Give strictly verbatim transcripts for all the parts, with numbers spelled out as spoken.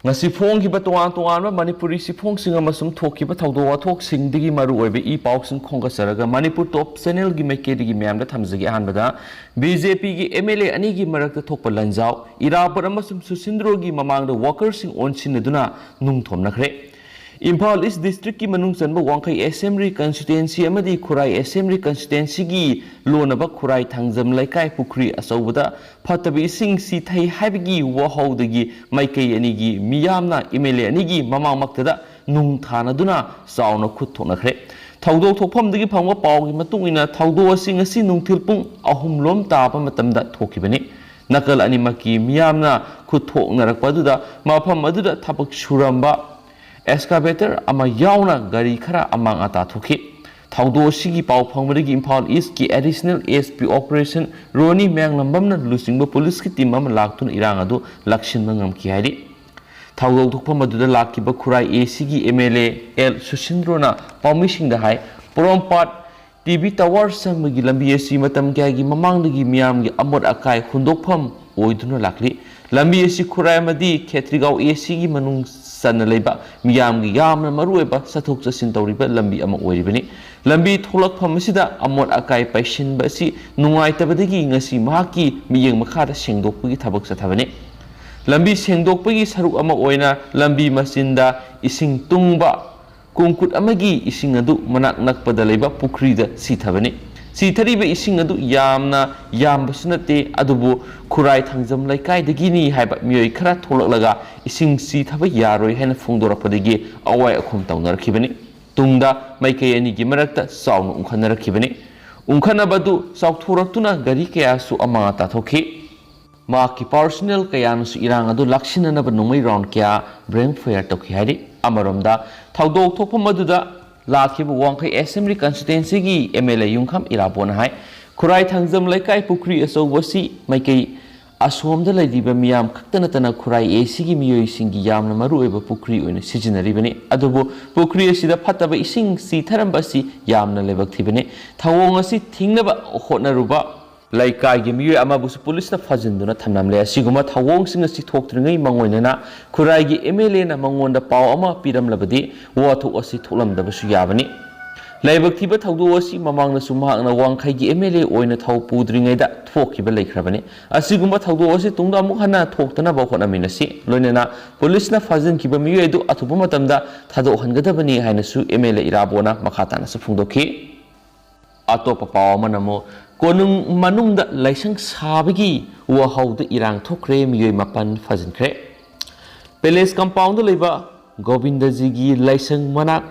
ꯉꯁꯤ ꯐꯣꯡꯈꯤꯕ ꯇꯣꯉꯥꯟ ꯇꯣꯉꯥꯟꯕ ꯃꯅꯤꯄꯨꯔꯤ ꯆꯦꯐꯣꯡꯁꯤꯡ ꯑꯃꯁꯨꯡ ꯊꯣꯛꯈꯤꯕ ꯊꯧꯗꯣꯛ ꯋꯥꯊꯣꯛꯁꯤꯡꯗꯒꯤ ꯃꯔꯨꯑꯣꯏꯕ ꯏ ꯄꯥꯎꯁꯤꯡ ꯈꯣꯝꯒꯠꯆꯔꯒ ꯃꯅꯤꯄꯨꯔ ꯇꯣꯞ ꯆꯦꯅꯦꯜꯒꯤ ꯃꯥꯏꯀꯩꯗꯒꯤ ꯃꯌꯥꯝꯗ ꯊꯝꯖꯒꯦ꯫ ꯑꯍꯥꯟꯕꯗ, ꯕꯤ ꯖꯦ ꯄꯤꯒꯤ ꯑꯦꯝ ꯑꯦꯜ ꯑꯦ ꯑꯅꯤꯒꯤ ꯃꯔꯛꯇ ꯊꯣꯛꯄ ꯂꯥꯟꯖꯥꯎ, ꯏꯔꯥꯕꯣꯠ ꯑꯃꯁꯨꯡ ꯁꯨꯁꯤꯟꯗ꯭ꯔꯣꯒꯤ ꯃꯃꯥꯡꯗ ꯋꯥꯀꯔꯁꯤꯡ ꯑꯣꯟꯁꯤꯟꯅꯗꯨꯅ ꯅꯨꯡ ꯊꯣꯝꯅꯈ꯭ꯔꯦ꯫ ꯏꯝꯐꯥꯜ ꯏꯁ ꯗꯤꯁꯇ꯭ꯔꯤꯛꯀꯤ ꯃꯅꯨꯡ ꯆꯟꯕ ꯋꯥꯡꯈꯩ ꯑꯦꯁꯦꯝꯕ꯭ꯂꯤ ꯀꯟꯁꯇꯤꯇ꯭ꯋꯦꯟꯁꯤ ꯑꯃꯗꯤ ꯈꯨꯔꯥꯏ ꯑꯦꯁꯦꯝꯕ꯭ꯂꯤ ꯀꯟꯁꯇꯤꯇ꯭ꯋꯦꯟꯁꯤꯒꯤ ꯂꯣꯟꯅꯕ ꯈꯨꯔꯥꯏ ꯊꯥꯡꯖꯝ ꯂꯩꯀꯥꯏ ꯄꯨꯈ꯭ꯔꯤ ꯑꯆꯧꯕꯗ ꯐꯠꯇꯕ ꯏꯁꯤꯡ ꯁꯤꯊꯩ ꯍꯥꯏꯕꯒꯤ ꯋꯥꯍꯧꯗꯒꯤ ꯃꯥꯏꯀꯩ ꯑꯅꯤꯒꯤ ꯃꯤꯌꯥꯝꯅ ꯑꯦꯝ ꯑꯦꯜ ꯑꯦ ꯑꯅꯤꯒꯤ ꯃꯃꯥꯡꯃꯛꯇꯗ ꯅꯨꯡ ꯊꯥꯅꯗꯨꯅ ꯆꯥꯎꯅ ꯈꯨꯠ ꯊꯣꯛꯅꯈ꯭ꯔꯦ꯫ ꯊꯧꯗꯣꯛ ꯊꯣꯛꯐꯝꯗꯒꯤ ꯐꯪꯕ ꯄꯥꯎꯒꯤ ꯃꯇꯨꯡ ꯏꯟꯅ, ꯊꯧꯗꯣꯛ ꯑꯁꯤ ꯉꯁꯤ ꯅꯨꯡꯊꯤꯜ ꯄꯨꯡ ꯑꯍꯨꯝ ꯂꯣꯝ ꯇꯥꯕ ꯃꯇꯝꯗ ꯊꯣꯛꯈꯤꯕꯅꯤ꯫ ꯅꯥꯀꯜ ꯑꯅꯤꯃꯛꯀꯤ ꯃꯤꯌꯥꯝꯅ ꯈꯨꯠ ꯊꯣꯛꯅꯔꯛꯄ ꯑꯗꯨꯗ ꯃꯐꯝ ꯑꯗꯨꯗ ꯊꯕꯛ ꯁꯨꯔꯝꯕ ꯑꯦꯛꯁꯀꯥꯚꯦꯇꯔ ꯑꯃ ꯌꯥꯎꯅ ꯒꯥꯔꯤ ꯈꯔ ꯑꯃꯥꯡ ꯑꯇꯥ ꯊꯣꯛꯈꯤ꯫ ꯊꯧꯗꯣꯛ ꯑꯁꯤꯒꯤ ꯄꯥꯎ ꯐꯪꯕꯗꯒꯤ ꯏꯝꯐꯥꯜ ꯏꯁꯀꯤ ꯑꯦꯗꯤꯁꯅꯦꯜ ꯑꯦꯁ ꯄꯤ ꯑꯣꯄꯔꯦꯁꯟ ꯔꯣꯅꯤ ꯃꯌꯥꯡꯂꯝꯕꯝꯅ ꯂꯨꯆꯤꯡꯕ ꯄꯨꯂꯤꯁꯀꯤ ꯇꯤꯝ ꯑꯃ ꯂꯥꯛꯇꯨꯅ ꯏꯔꯥꯡ ꯑꯗꯨ ꯂꯥꯛꯁꯤꯟꯕ ꯉꯝꯈꯤ ꯍꯥꯏꯔꯤ꯫ ꯊꯧꯗꯣꯛ ꯊꯣꯛꯐꯝ ꯑꯗꯨꯗ ꯂꯥꯛꯈꯤꯕ ꯈꯨꯔꯥꯏ ꯑꯦ ꯁꯤꯒꯤ ꯑꯦꯝ ꯑꯦꯜ ꯑꯦ ꯑꯦꯜ ꯁꯨꯁꯤꯟꯗ꯭ꯔꯣꯅ ꯄꯥꯎꯃꯤꯁꯤꯡꯗ ꯍꯥꯏ, ꯄꯣꯔꯣꯝꯄꯥꯠ ꯇꯤ ꯚꯤ ꯇꯥꯋꯔ ꯆꯪꯕꯒꯤ ꯂꯝꯕꯤ ꯑꯁꯤ ꯃꯇꯝ ꯀꯌꯥꯒꯤ ꯃꯃꯥꯡꯗꯒꯤ ꯃꯤꯌꯥꯝꯒꯤ ꯑꯃꯣꯠ ꯑꯀꯥꯏ ꯍꯨꯟꯗꯣꯛꯐꯝ ꯑꯣꯏꯗꯨꯅ ꯂꯥꯛꯂꯤ꯫ ꯂꯝꯕꯤ ꯑꯁꯤ ꯈꯨꯔꯥꯏ ꯑꯃꯗꯤ ꯈꯦꯇ꯭ꯔꯤꯒꯥꯎ ꯑꯦ ꯁꯤꯒꯤ ꯃꯅꯨꯡ ꯆꯟꯅ ꯂꯩꯕ ꯃꯤꯌꯥꯝꯒꯤ ꯌꯥꯝꯅ ꯃꯔꯨꯑꯣꯏꯕ ꯆꯠꯊꯣꯛ ꯆꯠꯁꯤꯟ ꯇꯧꯔꯤꯕ ꯂꯝꯕꯤ ꯑꯃ ꯑꯣꯏꯔꯤꯕꯅꯤ꯫ ꯂꯝꯕꯤ ꯊꯣꯛꯂꯛꯐꯝ ꯑꯁꯤꯗ ꯑꯃꯣꯠ ꯑꯀꯥꯏ ꯄꯩꯁꯤꯟꯕ ꯑꯁꯤ ꯅꯨꯡꯉꯥꯏꯇꯕꯗꯒꯤ ꯉꯁꯤ ꯃꯍꯥꯛꯀꯤ ꯃꯤꯠꯌꯦꯡ ꯃꯈꯥꯗ ꯁꯦꯡꯗꯣꯛꯄꯒꯤ ꯊꯕꯛ ꯆꯠꯊꯕꯅꯤ꯫ ꯂꯝꯕꯤ ꯁꯦꯡꯗꯣꯛꯄꯒꯤ ꯁꯔꯨꯛ ꯑꯃ ꯑꯣꯏꯅ ꯂꯝꯕꯤ ꯃꯆꯤꯟꯗ ꯏꯁꯤꯡ ꯇꯨꯡꯕ ꯀꯣꯡꯀꯨꯠ ꯑꯃꯒꯤ ꯏꯁꯤꯡ ꯑꯗꯨ ꯃꯅꯥꯛ ꯅꯛꯄꯗ ꯂꯩꯕ ꯄꯨꯈ꯭ꯔꯤꯗ ꯁꯤꯊꯕꯅꯤ꯫ ꯁꯤꯊꯔꯤꯕ ꯏꯁꯤꯡ ꯑꯗꯨ ꯌꯥꯝꯅ ꯌꯥꯝꯕꯁꯨ ꯅꯠꯇꯦ, ꯑꯗꯨꯕꯨ ꯈꯨꯔꯥꯏ ꯊꯥꯡꯖꯝ ꯂꯩꯀꯥꯏꯗꯒꯤꯅꯤ ꯍꯥꯏꯕ ꯃꯤꯑꯣꯏ ꯈꯔ ꯊꯣꯛꯂꯛꯂꯒ ꯏꯁꯤꯡ ꯁꯤꯊꯕ ꯌꯥꯔꯣꯏ ꯍꯥꯏꯅ ꯐꯣꯡꯗꯣꯔꯛꯄꯗꯒꯤ ꯑꯋꯥꯏ ꯑꯈꯨꯝ ꯇꯧꯅꯔꯛꯈꯤꯕꯅꯤ꯫ ꯇꯨꯡꯗ ꯃꯥꯏꯀꯩ ꯑꯅꯤꯒꯤ ꯃꯔꯛꯇ ꯆꯥꯎꯅ ꯎꯪꯈꯠꯅꯔꯛꯈꯤꯕꯅꯤ꯫ ꯎꯪꯈꯠꯅꯕ ꯑꯗꯨ ꯆꯥꯎꯊꯣꯔꯛꯇꯨꯅ ꯒꯥꯔꯤ ꯀꯌꯥꯁꯨ ꯑꯃꯥꯡ ꯑꯇꯥ ꯊꯣꯛꯈꯤ꯫ ꯃꯍꯥꯛꯀꯤ ꯄꯥꯔꯁꯣꯅꯦꯜ ꯀꯌꯥꯅꯁꯨ ꯏꯔꯥꯡ ꯑꯗꯨ ꯂꯥꯛꯁꯤꯟꯅꯅꯕ ꯅꯣꯡꯃꯩ ꯔꯥꯎꯟ ꯀꯌꯥ ꯕ꯭ꯔꯦꯡ ꯐꯌꯔ ꯇꯧꯈꯤ ꯍꯥꯏꯔꯤ꯫ ꯑꯃꯔꯣꯝꯗ, ꯊꯧꯗꯣꯛ ꯊꯣꯛꯐꯝ ꯑꯗꯨꯗ ꯂꯥꯛꯈꯤꯕ ꯋꯥꯡꯈꯩ ꯑꯦꯁꯦꯝꯕ꯭ꯂꯤ ꯀꯟꯁꯇꯤꯇ꯭ꯋꯦꯟꯁꯤꯒꯤ ꯑꯦꯝ ꯑꯦꯜ ꯑꯦ ꯌꯨꯝꯈꯝ ꯏꯔꯥꯕꯣꯠꯅ ꯍꯥꯏ, ꯈꯨꯔꯥꯏ ꯊꯥꯡꯖꯝ ꯂꯩꯀꯥꯏ ꯄꯨꯈ꯭ꯔꯤ ꯑꯆꯧꯕ ꯑꯁꯤ ꯃꯥꯏꯀꯩ ꯑꯁꯣꯝꯗ ꯂꯩꯔꯤꯕ ꯃꯤꯌꯥꯝ ꯈꯛꯇ ꯅꯠꯇꯅ ꯈꯨꯔꯥꯏ ꯑꯦ ꯁꯤꯒꯤ ꯃꯤꯑꯣꯏꯁꯤꯡꯒꯤ ꯌꯥꯝꯅ ꯃꯔꯨꯑꯣꯏꯕ ꯄꯨꯈ꯭ꯔꯤ ꯑꯣꯏꯅ ꯁꯤꯖꯤꯟꯅꯔꯤꯕꯅꯤ꯫ ꯑꯗꯨꯕꯨ ꯄꯨꯈ꯭ꯔꯤ ꯑꯁꯤꯗ ꯐꯠꯇꯕ ꯏꯁꯤꯡ ꯆꯤꯊꯔꯝꯕ ꯑꯁꯤ ꯌꯥꯝꯅ ꯂꯥꯏꯕꯛ ꯊꯤꯕꯅꯤ꯫ ꯊꯧꯑꯣꯡ ꯑꯁꯤ ꯊꯤꯡꯅꯕ ꯍꯣꯠꯅꯔꯨꯕ ꯂꯩꯀꯥꯏꯒꯤ ꯃꯤꯑꯣꯏ ꯑꯃꯕꯨꯁꯨ ꯄꯨꯂꯤꯁꯅ ꯐꯥꯖꯤꯟꯗꯨꯅ ꯊꯝꯂꯝꯂꯦ꯫ ꯑꯁꯤꯒꯨꯝꯕ ꯊꯧꯑꯣꯡꯁꯤꯡ ꯑꯁꯤ ꯊꯣꯛꯇ꯭ꯔꯤꯉꯩ ꯃꯥꯡꯑꯣꯏꯅꯅ ꯈꯨꯔꯥꯏꯒꯤ ꯑꯦꯝ ꯑꯦꯜ ꯑꯦꯅ ꯃꯉꯣꯟꯗ ꯄꯥꯎ ꯑꯃ ꯄꯤꯔꯝꯂꯕꯗꯤ ꯋꯥꯊꯣꯛ ꯑꯁꯤ ꯊꯣꯛꯂꯝꯗꯕꯁꯨ ꯌꯥꯕꯅꯤ꯫ ꯂꯥꯏꯕꯛ ꯊꯤꯕ ꯊꯧꯗꯣꯛ ꯑꯁꯤ ꯃꯃꯥꯡꯗꯁꯨ ꯃꯍꯥꯛꯅ ꯋꯥꯡꯈꯩꯒꯤ ꯑꯦꯝ ꯑꯦꯜ ꯑꯦ ꯑꯣꯏꯅ ꯊꯧ ꯄꯨꯗ꯭ꯔꯤꯉꯩꯗ ꯊꯣꯛꯈꯤꯕ ꯂꯩꯈ꯭ꯔꯕꯅꯤ꯫ ꯑꯁꯤꯒꯨꯝꯕ ꯊꯧꯗꯣꯛ ꯑꯁꯤ ꯇꯨꯡꯗ ꯑꯃꯨꯛ ꯍꯟꯅ ꯊꯣꯛꯇꯅꯕ ꯍꯣꯠꯅꯃꯤꯟꯅꯁꯤ꯫ ꯂꯣꯏꯅꯅ ꯄꯨꯂꯤꯁꯅ ꯐꯥꯖꯤꯟꯈꯤꯕ ꯃꯤꯑꯣꯏ ꯑꯗꯨ ꯑꯊꯨꯕ ꯃꯇꯝꯗ ꯊꯥꯗꯣꯛꯍꯟꯒꯗꯕꯅꯤ ꯍꯥꯏꯅꯁꯨ ꯑꯦꯝ ꯑꯦꯜ ꯑꯦ ꯏꯔꯥꯕꯣꯠꯅ ꯃꯈꯥ ꯇꯥꯅꯁꯨ ꯐꯣꯡꯗꯣꯛꯈꯤ꯫ ꯑꯇꯣꯞꯄ ꯄꯥꯎ ꯑꯃꯅ ꯑꯃꯨꯛ ꯀꯣꯅꯨꯡ ꯃꯅꯨꯡꯗ ꯂꯥꯏꯁꯪ ꯁꯥꯕꯒꯤ ꯋꯥꯍꯧꯗ ꯏꯔꯥꯡ ꯊꯣꯛꯈ꯭ꯔꯦ, ꯃꯤꯑꯣꯏ ꯃꯥꯄꯟ ꯐꯥꯖꯤꯟꯈ꯭ꯔꯦ꯫ ꯄꯦꯂꯦꯁ ꯀꯝꯄꯥꯎꯟꯗ ꯂꯩꯕ ꯒꯣꯕꯤꯟꯗꯖꯤꯒꯤ ꯂꯥꯏꯁꯪ ꯃꯅꯥꯛ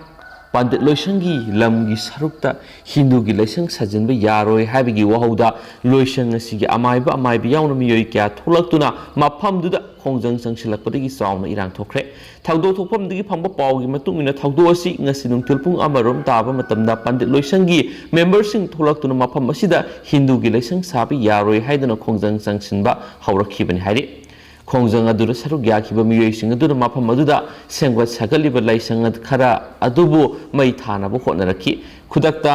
ꯄꯟꯗꯤꯠ ꯂꯣꯏꯁꯪꯒꯤ ꯂꯝꯒꯤ ꯁꯔꯨꯛꯇ ꯍꯤꯟꯗꯨꯒꯤ ꯂꯥꯏꯁꯪ ꯁꯥꯖꯤꯟꯕ ꯌꯥꯔꯣꯏ ꯍꯥꯏꯕꯒꯤ ꯋꯥꯍꯧꯗ ꯂꯣꯏꯁꯪ ꯑꯁꯤꯒꯤ ꯑꯃꯥꯏꯕ ꯑꯃꯥꯏꯕꯤ ꯌꯥꯎꯅ ꯃꯤꯑꯣꯏ ꯀꯌꯥ ꯊꯣꯛꯂꯛꯇꯨꯅ ꯃꯐꯝꯗꯨꯗ ꯈꯣꯡꯖꯪ ꯆꯪꯁꯤꯜꯂꯛꯄꯗꯒꯤ ꯆꯥꯎꯅ ꯏꯔꯥꯡ ꯊꯣꯛꯈ꯭ꯔꯦ꯫ ꯊꯧꯗꯣꯛ ꯊꯣꯛꯐꯝꯗꯒꯤ ꯐꯪꯕ ꯄꯥꯎꯒꯤ ꯃꯇꯨꯡ ꯏꯟꯅ ꯊꯧꯗꯣꯛ ꯑꯁꯤ ꯉꯁꯤ ꯅꯨꯡꯊꯤꯜ ꯄꯨꯡ ꯑꯃꯔꯣꯝ ꯇꯥꯕ ꯃꯇꯝꯗ ꯄꯟꯗꯤꯠ ꯂꯣꯏꯁꯪꯒꯤ ꯃꯦꯝꯕꯔꯁꯤꯡ ꯊꯣꯛꯂꯛꯇꯨꯅ ꯃꯐꯝ ꯑꯁꯤꯗ ꯍꯤꯟꯗꯨꯒꯤ ꯂꯥꯏꯁꯪ ꯁꯥꯕ ꯌꯥꯔꯣꯏ ꯍꯥꯏꯗꯨꯅ ꯈꯣꯡꯖꯪ ꯆꯪꯁꯤꯟꯕ ꯍꯧꯔꯛꯈꯤꯕꯅꯤ ꯍꯥꯏꯔꯤ꯫ ꯈꯣꯡꯖꯪ ꯑꯗꯨꯗ ꯁꯔꯨꯛ ꯌꯥꯈꯤꯕ ꯃꯤꯑꯣꯏꯁꯤꯡ ꯑꯗꯨꯅ ꯃꯐꯝ ꯑꯗꯨꯗ ꯁꯦꯝꯒꯠ ꯁꯥꯒꯠꯂꯤꯕ ꯂꯥꯏꯁꯪ ꯈꯔ ꯑꯗꯨꯕꯨ ꯃꯩ ꯊꯥꯅꯕ ꯍꯣꯠꯅꯔꯛꯈꯤ꯫ ꯈꯨꯗꯛꯇ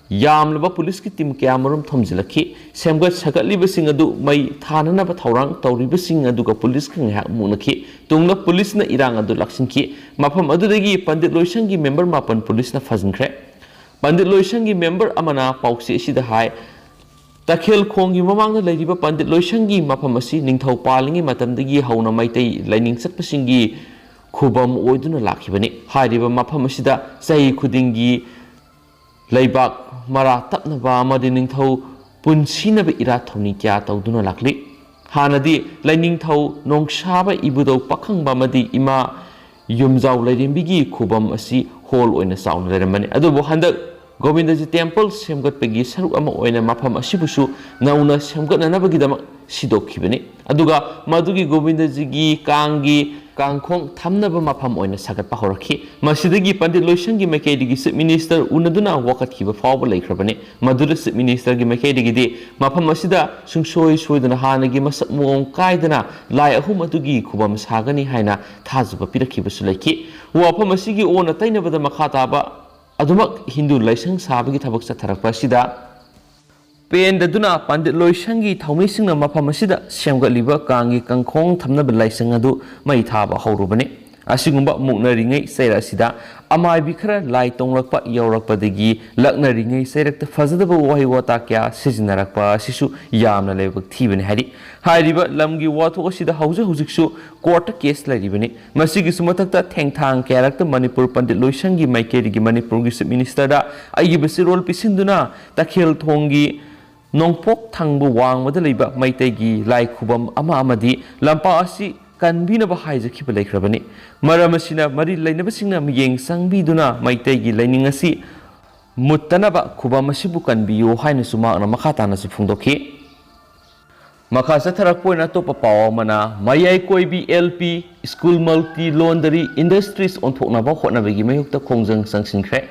ꯌꯥꯝꯂꯕ ꯄꯨꯂꯤꯁꯀꯤ ꯇꯤꯝ ꯀꯌꯥꯃꯔꯨꯝ ꯊꯣꯝꯖꯤꯜꯂꯛꯈꯤ꯫ ꯁꯦꯝꯒꯠ ꯁꯥꯒꯠꯂꯤꯕꯁꯤꯡ ꯑꯗꯨ ꯃꯩ ꯊꯥꯅꯅꯕ ꯊꯧꯔꯥꯡ ꯇꯧꯔꯤꯕꯁꯤꯡ ꯑꯗꯨꯒ ꯄꯨꯂꯤꯁꯀ ꯉꯥꯏꯍꯥꯛ ꯃꯨꯛꯅꯈꯤ꯫ ꯇꯨꯡꯗ ꯄꯨꯂꯤꯁꯅ ꯏꯔꯥꯡ ꯑꯗꯨ ꯂꯥꯛꯁꯤꯟꯈꯤ꯫ ꯃꯐꯝ ꯑꯗꯨꯗꯒꯤ ꯄꯟꯗꯤꯠ ꯂꯣꯏꯁꯪꯒꯤ ꯃꯦꯝꯕꯔ ꯃꯥꯄꯟ ꯄꯨꯂꯤꯁꯅ ꯐꯥꯖꯤꯟꯈ꯭ꯔꯦ꯫ ꯄꯟꯗꯤꯠ ꯂꯣꯏꯁꯪꯒꯤ ꯃꯦꯝꯕꯔ ꯑꯃꯅ ꯄꯥꯎꯆꯦ ꯑꯁꯤꯗ ꯍꯥꯏ, ꯇꯈꯦꯜ ꯈꯣꯡꯒꯤ ꯃꯃꯥꯡꯗ ꯂꯩꯔꯤꯕ ꯄꯟꯗꯤꯠ ꯂꯣꯏꯁꯪꯒꯤ ꯃꯐꯝ ꯑꯁꯤ ꯅꯤꯡꯊꯧ ꯄꯥꯜꯂꯤꯉꯩ ꯃꯇꯝꯗꯒꯤ ꯍꯧꯅ ꯃꯩꯇꯩ ꯂꯥꯏꯅꯤꯡ ꯆꯠꯄꯁꯤꯡꯒꯤ ꯈꯨꯕꯝ ꯑꯣꯏꯗꯨꯅ ꯂꯥꯛꯈꯤꯕꯅꯤ꯫ ꯍꯥꯏꯔꯤꯕ ꯃꯐꯝ ꯑꯁꯤꯗ ꯆꯍꯤ ꯈꯨꯗꯤꯡꯒꯤ ꯂꯩꯕꯥꯛ ꯃꯔꯥ ꯇꯞꯅꯕ ꯑꯃꯗꯤ ꯅꯤꯡꯊꯧ ꯄꯨꯟꯁꯤꯅꯕ ꯏꯔꯥꯠ ꯊꯧꯅꯤ ꯀꯌꯥ ꯇꯧꯗꯨꯅ ꯂꯥꯛꯂꯤ꯫ ꯍꯥꯟꯅꯗꯤ ꯂꯥꯏꯅꯤꯡꯊꯧ ꯅꯣꯡꯁꯥꯕ ꯏꯕꯨꯙꯧ ꯄꯥꯈꯪꯕ ꯑꯃꯗꯤ ꯏꯃꯥ ꯌꯨꯝꯖꯥꯎ ꯂꯥꯏꯔꯦꯝꯕꯤꯒꯤ ꯈꯨꯕꯝ ꯑꯁꯤ ꯍꯣꯜ ꯑꯣꯏꯅ ꯆꯥꯎꯅ ꯂꯩꯔꯝꯕꯅꯤ꯫ ꯑꯗꯨꯕꯨ ꯍꯟꯗꯛ ꯒꯣꯕꯤꯟꯗꯖꯤ ꯇꯦꯝꯄꯜ ꯁꯦꯝꯒꯠꯄꯒꯤ ꯁꯔꯨꯛ ꯑꯃ ꯑꯣꯏꯅ ꯃꯐꯝ ꯑꯁꯤꯕꯨꯁꯨ ꯅꯧꯅ ꯁꯦꯝꯒꯠꯅꯅꯕꯒꯤꯗꯃꯛ ꯁꯤꯗꯣꯛꯈꯤꯕꯅꯤ꯫ ꯑꯗꯨꯒ ꯃꯗꯨꯒꯤ ꯒꯣꯕꯤꯟꯗꯖꯤꯒꯤ ꯀꯥꯡꯒꯤ ꯀꯥꯡꯈꯣꯡ ꯊꯝꯅꯕ ꯃꯐꯝ ꯑꯣꯏꯅ ꯁꯥꯒꯠꯄ ꯍꯧꯔꯛꯈꯤ꯫ ꯃꯁꯤꯗꯒꯤ ꯄꯟꯗꯤꯠ ꯂꯣꯏꯁꯪꯒꯤ ꯃꯥꯏꯀꯩꯗꯒꯤ ꯆꯤꯐ ꯃꯤꯅꯤꯁꯇꯔ ꯎꯅꯗꯨꯅ ꯋꯥꯀꯠꯈꯤꯕ ꯐꯥꯎꯕ ꯂꯩꯈ꯭ꯔꯕꯅꯤ꯫ ꯃꯗꯨꯗ ꯆꯤꯐ ꯃꯤꯅꯤꯁꯇꯔꯒꯤ ꯃꯥꯏꯀꯩꯗꯒꯤꯗꯤ ꯃꯐꯝ ꯑꯁꯤꯗ ꯁꯨꯡꯁꯣꯏ ꯁꯣꯏꯗꯅ ꯍꯥꯟꯅꯒꯤ ꯃꯁꯛ ꯃꯑꯣꯡ ꯀꯥꯏꯗꯅ ꯂꯥꯏ ꯑꯍꯨꯝ ꯑꯗꯨꯒꯤ ꯈꯨꯕꯝ ꯁꯥꯒꯅꯤ ꯍꯥꯏꯅ ꯊꯥꯖꯕ ꯄꯤꯔꯛꯈꯤꯕꯁꯨ ꯂꯩꯈꯤ꯫ ꯋꯥꯐꯝ ꯑꯁꯤꯒꯤ ꯑꯣꯟꯅ ꯇꯩꯅꯕꯗ ꯃꯈꯥ ꯇꯥꯕ ꯑꯗꯨꯃꯛ ꯍꯤꯟꯗꯨ ꯂꯥꯏꯁꯪ ꯁꯥꯕꯒꯤ ꯊꯕꯛ ꯆꯠꯊꯔꯛꯄ ꯑꯁꯤꯗ ꯄꯦꯟꯗꯗꯨꯅ ꯄꯟꯗꯤꯠ ꯂꯣꯏꯁꯪꯒꯤ ꯊꯧꯃꯤꯁꯤꯡꯅ ꯃꯐꯝ ꯑꯁꯤꯗ ꯁꯦꯝꯒꯠꯂꯤꯕ ꯀꯥꯡꯒꯤ ꯀꯥꯡꯈꯣꯡ ꯊꯝꯅꯕ ꯂꯥꯏꯁꯪ ꯑꯗꯨ ꯃꯩ ꯊꯥꯕ ꯍꯧꯔꯨꯕꯅꯤ꯫ ꯑꯁꯤꯒꯨꯝꯕ ꯃꯨꯛꯅꯔꯤꯉꯩ ꯆꯩꯔꯛ ꯑꯁꯤꯗ ꯑꯃꯥꯏꯕꯤ ꯈꯔ ꯂꯥꯏ ꯇꯣꯡꯂꯛꯄ ꯌꯧꯔꯛꯄꯗꯒꯤ ꯂꯛꯅꯔꯤꯉꯩ ꯆꯩꯔꯛꯇ ꯐꯖꯗꯕ ꯋꯥꯍꯩ ꯋꯥꯇꯥ ꯀꯌꯥ ꯁꯤꯖꯤꯟꯅꯔꯛꯄ ꯑꯁꯤꯁꯨ ꯌꯥꯝꯅ ꯂꯥꯏꯕꯛ ꯊꯤꯕꯅꯤ ꯍꯥꯏꯔꯤ꯫ ꯍꯥꯏꯔꯤꯕ ꯂꯝꯒꯤ ꯋꯥꯊꯣꯛ ꯑꯁꯤꯗ ꯍꯧꯖꯤꯛ ꯍꯧꯖꯤꯛꯁꯨ ꯀꯣꯔꯠꯇ ꯀꯦꯁ ꯂꯩꯔꯤꯕꯅꯤ꯫ ꯃꯁꯤꯒꯤꯁꯨ ꯃꯊꯛꯇ ꯊꯦꯡꯊꯥꯡ ꯀꯌꯥꯔꯛꯇ ꯃꯅꯤꯄꯨꯔ ꯄꯟꯗꯤꯠ ꯂꯣꯏꯁꯪꯒꯤ ꯃꯥꯏꯀꯩꯗꯒꯤ ꯃꯅꯤꯄꯨꯔꯒꯤ ꯆꯤꯐ ꯃꯤꯅꯤꯁꯇꯔꯗ ꯑꯏꯕ ꯆꯦꯔꯣꯜ ꯄꯤꯁꯤꯟꯗꯨꯅ ꯇꯈꯦꯜ ꯊꯣꯡꯒꯤ ꯅꯣꯡꯄꯣꯛ ꯊꯪꯕ ꯋꯥꯡꯃꯗ ꯂꯩꯕ ꯃꯩꯇꯩꯒꯤ ꯂꯥꯏ ꯈꯨꯕꯝ ꯑꯃ ꯑꯃꯗꯤ ꯂꯝꯄꯥꯛ ꯑꯁꯤ ꯀꯟꯕꯤꯅꯕ ꯍꯥꯏꯖꯈꯤꯕ ꯂꯩꯈ꯭ꯔꯕꯅꯤ꯫ ꯃꯔꯝ ꯑꯁꯤꯅ ꯃꯔꯤ ꯂꯩꯅꯕꯁꯤꯡꯅ ꯃꯤꯠꯌꯦꯡ ꯆꯪꯕꯤꯗꯨꯅ ꯃꯩꯇꯩꯒꯤ ꯂꯥꯏꯅꯤꯡ ꯑꯁꯤ ꯃꯨꯠꯇꯅꯕ ꯈꯨꯕꯝ ꯑꯁꯤꯕꯨ ꯀꯟꯕꯤꯌꯨ ꯍꯥꯏꯅꯁꯨ ꯃꯍꯥꯛꯅ ꯃꯈꯥ ꯇꯥꯅꯁꯨ ꯐꯣꯡꯗꯣꯛꯈꯤ꯫ ꯃꯈꯥ ꯆꯠꯊꯔꯛꯄ ꯑꯣꯏꯅ ꯑꯇꯣꯞꯄ ꯄꯥꯎ ꯑꯃꯅ, Mayai Koibi L P school multi laundry industries ꯑꯣꯟꯊꯣꯛꯅꯕ ꯍꯣꯠꯅꯕꯒꯤ ꯃꯥꯌꯣꯛꯇ ꯈꯣꯡꯖꯪ ꯆꯪꯁꯤꯟꯈ꯭ꯔꯦ꯫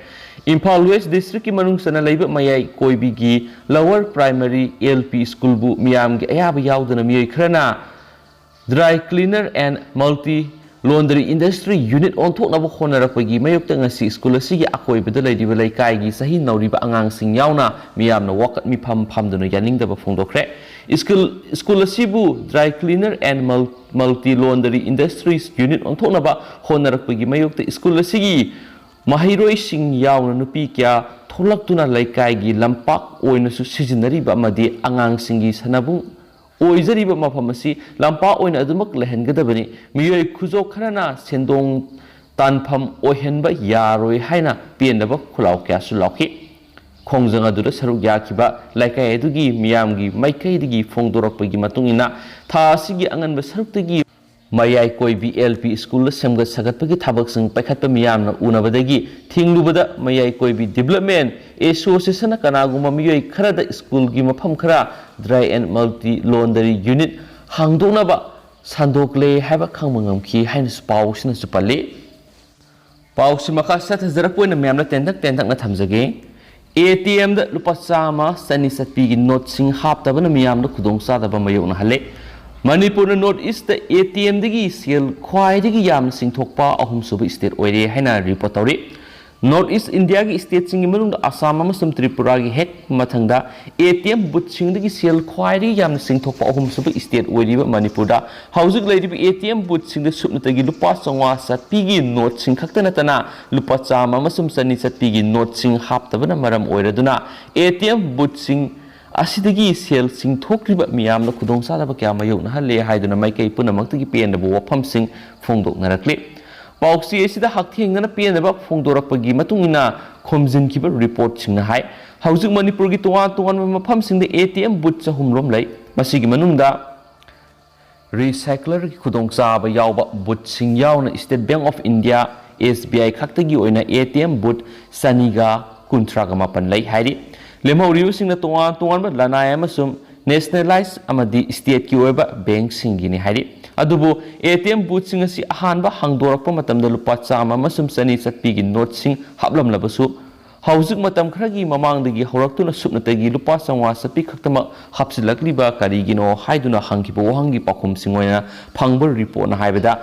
ꯏꯝꯐꯥꯜ ꯋꯦꯁ ꯗꯤꯁꯇ꯭ꯔꯤꯛꯀꯤ ꯃꯅꯨꯡ ꯆꯟꯅ ꯂꯩꯕ ꯃꯌꯥꯏ ꯀꯣꯏꯕꯤꯒꯤ ꯂꯋꯔ ꯄ꯭ꯔꯥꯏꯃꯔꯤ ꯑꯦꯜ ꯄꯤ ꯁ꯭ꯀꯨꯜꯕꯨ ꯃꯤꯌꯥꯝꯒꯤ ꯑꯌꯥꯕ ꯌꯥꯎꯗꯅ ꯃꯤꯑꯣꯏ ꯈꯔꯅ dry cleaner and multi laundry industry unit ꯑꯣꯟꯊꯣꯛꯅꯕ ꯍꯣꯠꯅꯔꯛꯄꯒꯤ ꯃꯥꯌꯣꯛꯇ ꯉꯁꯤ ꯁ꯭ꯀꯨꯜ ꯑꯁꯤꯒꯤ ꯑꯀꯣꯏꯕꯗ ꯂꯩꯔꯤꯕ ꯂꯩꯀꯥꯏꯒꯤ ꯆꯍꯤ ꯅꯧꯔꯤꯕ ꯑꯉꯥꯡꯁꯤꯡ ꯌꯥꯎꯅ ꯃꯤꯌꯥꯝꯅ ꯋꯥꯀꯠ ꯃꯤꯐꯝ ꯐꯝꯗꯨꯅ ꯌꯥꯅꯤꯡꯗꯕ ꯐꯣꯡꯗꯣꯛꯈ꯭ꯔꯦ꯫ ꯁ꯭ꯀꯨꯜ, ꯁ꯭ꯀꯨꯜ ꯑꯁꯤꯕꯨ dry cleaner and multi laundry industries unit ꯑꯣꯟꯊꯣꯛꯅꯕ ꯍꯣꯠꯅꯔꯛꯄꯒꯤ ꯃꯥꯌꯣꯛꯇ ꯁ꯭ꯀꯨꯜ ꯑꯁꯤꯒꯤ ꯃꯍꯩꯔꯣꯏꯁꯤꯡ ꯌꯥꯎꯅ ꯅꯨꯄꯤ ꯀꯌꯥ ꯊꯣꯛꯂꯛꯇꯨꯅ ꯂꯩꯀꯥꯏꯒꯤ ꯂꯝꯄꯥꯛ ꯑꯣꯏꯅꯁꯨ ꯁꯤꯖꯤꯟꯅꯔꯤꯕ ꯑꯃꯗꯤ ꯑꯉꯥꯡꯁꯤꯡꯒꯤ ꯁꯥꯟꯅꯕꯨꯡ ꯑꯣꯏꯖꯔꯤꯕ ꯃꯐꯝ ꯑꯁꯤ ꯂꯝꯄꯥꯛ ꯑꯣꯏꯅ ꯑꯗꯨꯃꯛ ꯂꯩꯍꯟꯒꯗꯕꯅꯤ꯫ ꯃꯤꯑꯣꯏ ꯈꯨꯖꯣꯞ ꯈꯔꯅ ꯁꯦꯟꯗꯣꯡ ꯇꯥꯟꯐꯝ ꯑꯣꯏꯍꯟꯕ ꯌꯥꯔꯣꯏ ꯍꯥꯏꯅ ꯄꯦꯟꯗꯕ ꯈꯨꯜꯂꯥꯎ ꯀꯌꯥꯁꯨ ꯂꯥꯎꯈꯤ꯫ ꯈꯣꯡꯖꯪ ꯑꯗꯨꯗ ꯁꯔꯨꯛ ꯌꯥꯈꯤꯕ ꯂꯩꯀꯥꯏ ꯑꯗꯨꯒꯤ ꯃꯤꯌꯥꯝꯒꯤ ꯃꯥꯏꯀꯩꯗꯒꯤ ꯐꯣꯡꯗꯣꯔꯛꯄꯒꯤ ꯃꯇꯨꯡ ꯏꯟꯅ, ꯊꯥ ꯑꯁꯤꯒꯤ ꯑꯉꯟꯕ ꯁꯔꯨꯛꯇꯒꯤ ꯃꯌꯥꯏ ꯀꯣꯏꯕꯤ ꯑꯦꯜ ꯄꯤ ꯁ꯭ꯀꯨꯜꯗ ꯁꯦꯝꯒꯠ ꯁꯥꯒꯠꯄꯒꯤ ꯊꯕꯛꯁꯤꯡ ꯄꯥꯏꯈꯠꯄ ꯃꯤꯌꯥꯝꯅ ꯎꯅꯕꯗꯒꯤ ꯊꯤꯡꯂꯨꯕꯗ, ꯃꯌꯥꯏ ꯀꯣꯏꯕꯤ ꯗꯤꯕꯂꯞꯃꯦꯟ ꯑꯦꯁꯣꯁꯤꯌꯦꯁꯟꯅ ꯀꯅꯥꯒꯨꯝꯕ ꯃꯤꯑꯣꯏ ꯈꯔꯗ ꯁ꯭ꯀꯨꯜꯒꯤ ꯃꯐꯝ ꯈꯔ dry and multi laundry unit ꯍꯥꯡꯗꯣꯛꯅꯕ ꯁꯟꯗꯣꯛꯂꯦ ꯍꯥꯏꯕ ꯈꯪꯕ ꯉꯝꯈꯤ ꯍꯥꯏꯅꯁꯨ ꯄꯥꯎꯁꯤꯅꯁꯨ ꯄꯜꯂꯤ꯫ ꯄꯥꯎꯁꯤ ꯃꯈꯥ ꯆꯠꯊꯖꯔꯛꯄ ꯑꯣꯏꯅ ꯃꯌꯥꯝꯅ ꯇꯦꯟꯇꯛ ꯇꯦꯟꯇꯛꯅ ꯊꯝꯖꯒꯦ꯫ ꯑꯦ ꯇꯤ ꯑꯦꯝꯗ ꯂꯨꯄꯥ ꯆꯥꯝꯃ, ꯆꯅꯤ ꯆꯠꯄꯤꯒꯤ ꯅꯣꯠꯁꯤꯡ ꯍꯥꯞꯇꯕꯅ ꯃꯤꯌꯥꯝꯗ ꯈꯨꯗꯣꯡꯆꯥꯗꯕ ꯃꯥꯌꯣꯛꯅꯍꯜꯂꯦ꯫ ꯃꯅꯤꯄꯨꯔꯅ ꯅꯣꯔꯠ ꯏꯁꯇ ꯑꯦ ꯇꯤ ꯑꯦꯝꯗꯒꯤ ꯁꯦꯜ ꯈ꯭ꯋꯥꯏꯗꯒꯤ ꯌꯥꯝꯅ ꯆꯤꯡꯊꯣꯛꯄ ꯑꯍꯨꯝꯁꯨꯕ ꯁ꯭ꯇꯦꯠ ꯑꯣꯏꯔꯦ ꯍꯥꯏꯅ ꯔꯤꯄꯣꯔꯠ ꯇꯧꯔꯤ꯫ North East India ꯒꯤ state ꯁꯤꯡꯒꯤ ꯃꯅꯨꯡꯗ ꯑꯁꯥꯝ ꯑꯃꯁꯨꯡ ꯇ꯭ꯔꯤꯄꯨꯔꯥꯒꯤ ꯍꯦꯛ ꯃꯊꯪꯗ ATM booth ꯁꯤꯡꯗꯒꯤ ꯁꯦꯜ ꯈ꯭ꯋꯥꯏꯗꯒꯤ ꯌꯥꯝꯅ ꯆꯤꯡꯊꯣꯛꯄ ꯑꯍꯨꯝꯁꯨꯕ state ꯑꯣꯏꯔꯤꯕ ꯃꯅꯤꯄꯨꯔꯗ ꯍꯧꯖꯤꯛ ꯂꯩꯔꯤꯕ ATM booth ꯁꯤꯡꯗ ꯁꯨꯞꯅꯇꯒꯤ ꯂꯨꯄꯥ ꯆꯥꯝꯃꯉꯥ ꯆꯠꯄꯤꯒꯤ note ꯁꯤꯡ ꯈꯛꯇ ꯅꯠꯇꯅ ꯂꯨꯄꯥ ꯆꯥꯝꯃ ꯑꯃꯁꯨꯡ ꯆꯅꯤ ꯆꯠꯄꯤꯒꯤ note ꯁꯤꯡ ꯍꯥꯞꯇꯕꯅ ꯃꯔꯝ ꯑꯣꯏꯔꯗꯨꯅ ATM booth ꯁꯤꯡ ꯑꯁꯤꯗꯒꯤ ꯁꯦꯜ ꯆꯤꯡꯊꯣꯛꯂꯤꯕ ꯃꯤꯌꯥꯝꯅ ꯈꯨꯗꯣꯡꯆꯥꯗꯕ ꯀꯌꯥ ꯃꯥꯌꯣꯛꯅꯍꯜꯂꯦ ꯍꯥꯏꯗꯨꯅ ꯃꯥꯏꯀꯩ ꯄꯨꯝꯅꯃꯛꯇꯒꯤ ꯄꯦꯟꯗꯕ ꯋꯥꯐꯝꯁꯤꯡ ꯐꯣꯡꯗꯣꯛꯅꯔꯛꯂꯤ꯫ ꯄꯥꯎꯆꯦ ꯑꯁꯤꯗ ꯍꯛꯊꯦꯡꯅꯅ ꯄꯦꯟꯗꯕ ꯐꯣꯡꯗꯣꯔꯛꯄꯒꯤ ꯃꯇꯨꯡ ꯏꯟꯅ ꯈꯣꯝꯖꯤꯟꯈꯤꯕ report ꯁꯤꯡꯅ ꯍꯥꯏ, ꯍꯧꯖꯤꯛ ꯃꯅꯤꯄꯨꯔꯒꯤ ꯇꯣꯉꯥꯟ ꯇꯣꯉꯥꯟꯕ ꯃꯐꯝꯁꯤꯡꯗ ATM booth ꯆꯍꯨꯝ ꯔꯣꯝ ꯂꯩ꯫ ꯃꯁꯤꯒꯤ ꯃꯅꯨꯡꯗ recycler ꯒꯤ ꯈꯨꯗꯣꯡꯆꯥꯕ ꯌꯥꯎꯕ booth ꯁꯤꯡ ꯌꯥꯎꯅ State Bank of India, SBI ꯈꯛꯇꯒꯤ ꯑꯣꯏꯅ ATM booth ꯆꯅꯤꯒ ꯀꯨꯟꯊ꯭ꯔꯥꯒ ꯃꯥꯄꯟ ꯂꯩ ꯍꯥꯏꯔꯤ꯫ ꯂꯦꯝꯍꯧꯔꯤꯕꯁꯤꯡꯅ ꯇꯣꯉꯥꯟ ꯇꯣꯉꯥꯟꯕ ꯂꯅꯥꯏ ꯑꯃꯁꯨꯡ nationalize ꯑꯃꯗꯤ state ꯀꯤ ꯑꯣꯏꯕ bank ꯁꯤꯡꯒꯤꯅꯤ ꯍꯥꯏꯔꯤ꯫ ꯑꯗꯨꯕꯨ ATM booth ꯁꯤꯡ ꯑꯁꯤ ꯑꯍꯥꯟꯕ ꯍꯥꯡꯗꯣꯔꯛꯄ ꯃꯇꯝꯗ ꯂꯨꯄꯥ ꯆꯥꯝꯃ ꯑꯃꯁꯨꯡ ꯆꯅꯤ ꯆꯠꯄꯤꯒꯤ note ꯁꯤꯡ ꯍꯥꯞꯂꯝꯂꯕꯁꯨ, ꯍꯧꯖꯤꯛ ꯃꯇꯝ ꯈꯔꯒꯤ ꯃꯃꯥꯡꯗꯒꯤ ꯍꯧꯔꯛꯇꯨꯅ ꯁꯨꯞꯅꯇꯒꯤ ꯂꯨꯄꯥ ꯆꯥꯝꯃꯉꯥ ꯆꯠꯄꯤ ꯈꯛꯇꯃꯛ ꯍꯥꯞꯆꯤꯜꯂꯛꯂꯤꯕ ꯀꯔꯤꯒꯤꯅꯣ ꯍꯥꯏꯗꯨꯅ ꯍꯪꯈꯤꯕ ꯋꯥꯍꯪꯒꯤ ꯄꯥꯎꯈꯨꯝꯁꯤꯡ ꯑꯣꯏꯅ ꯐꯪꯕ report ꯅ ꯍꯥꯏꯕꯗ,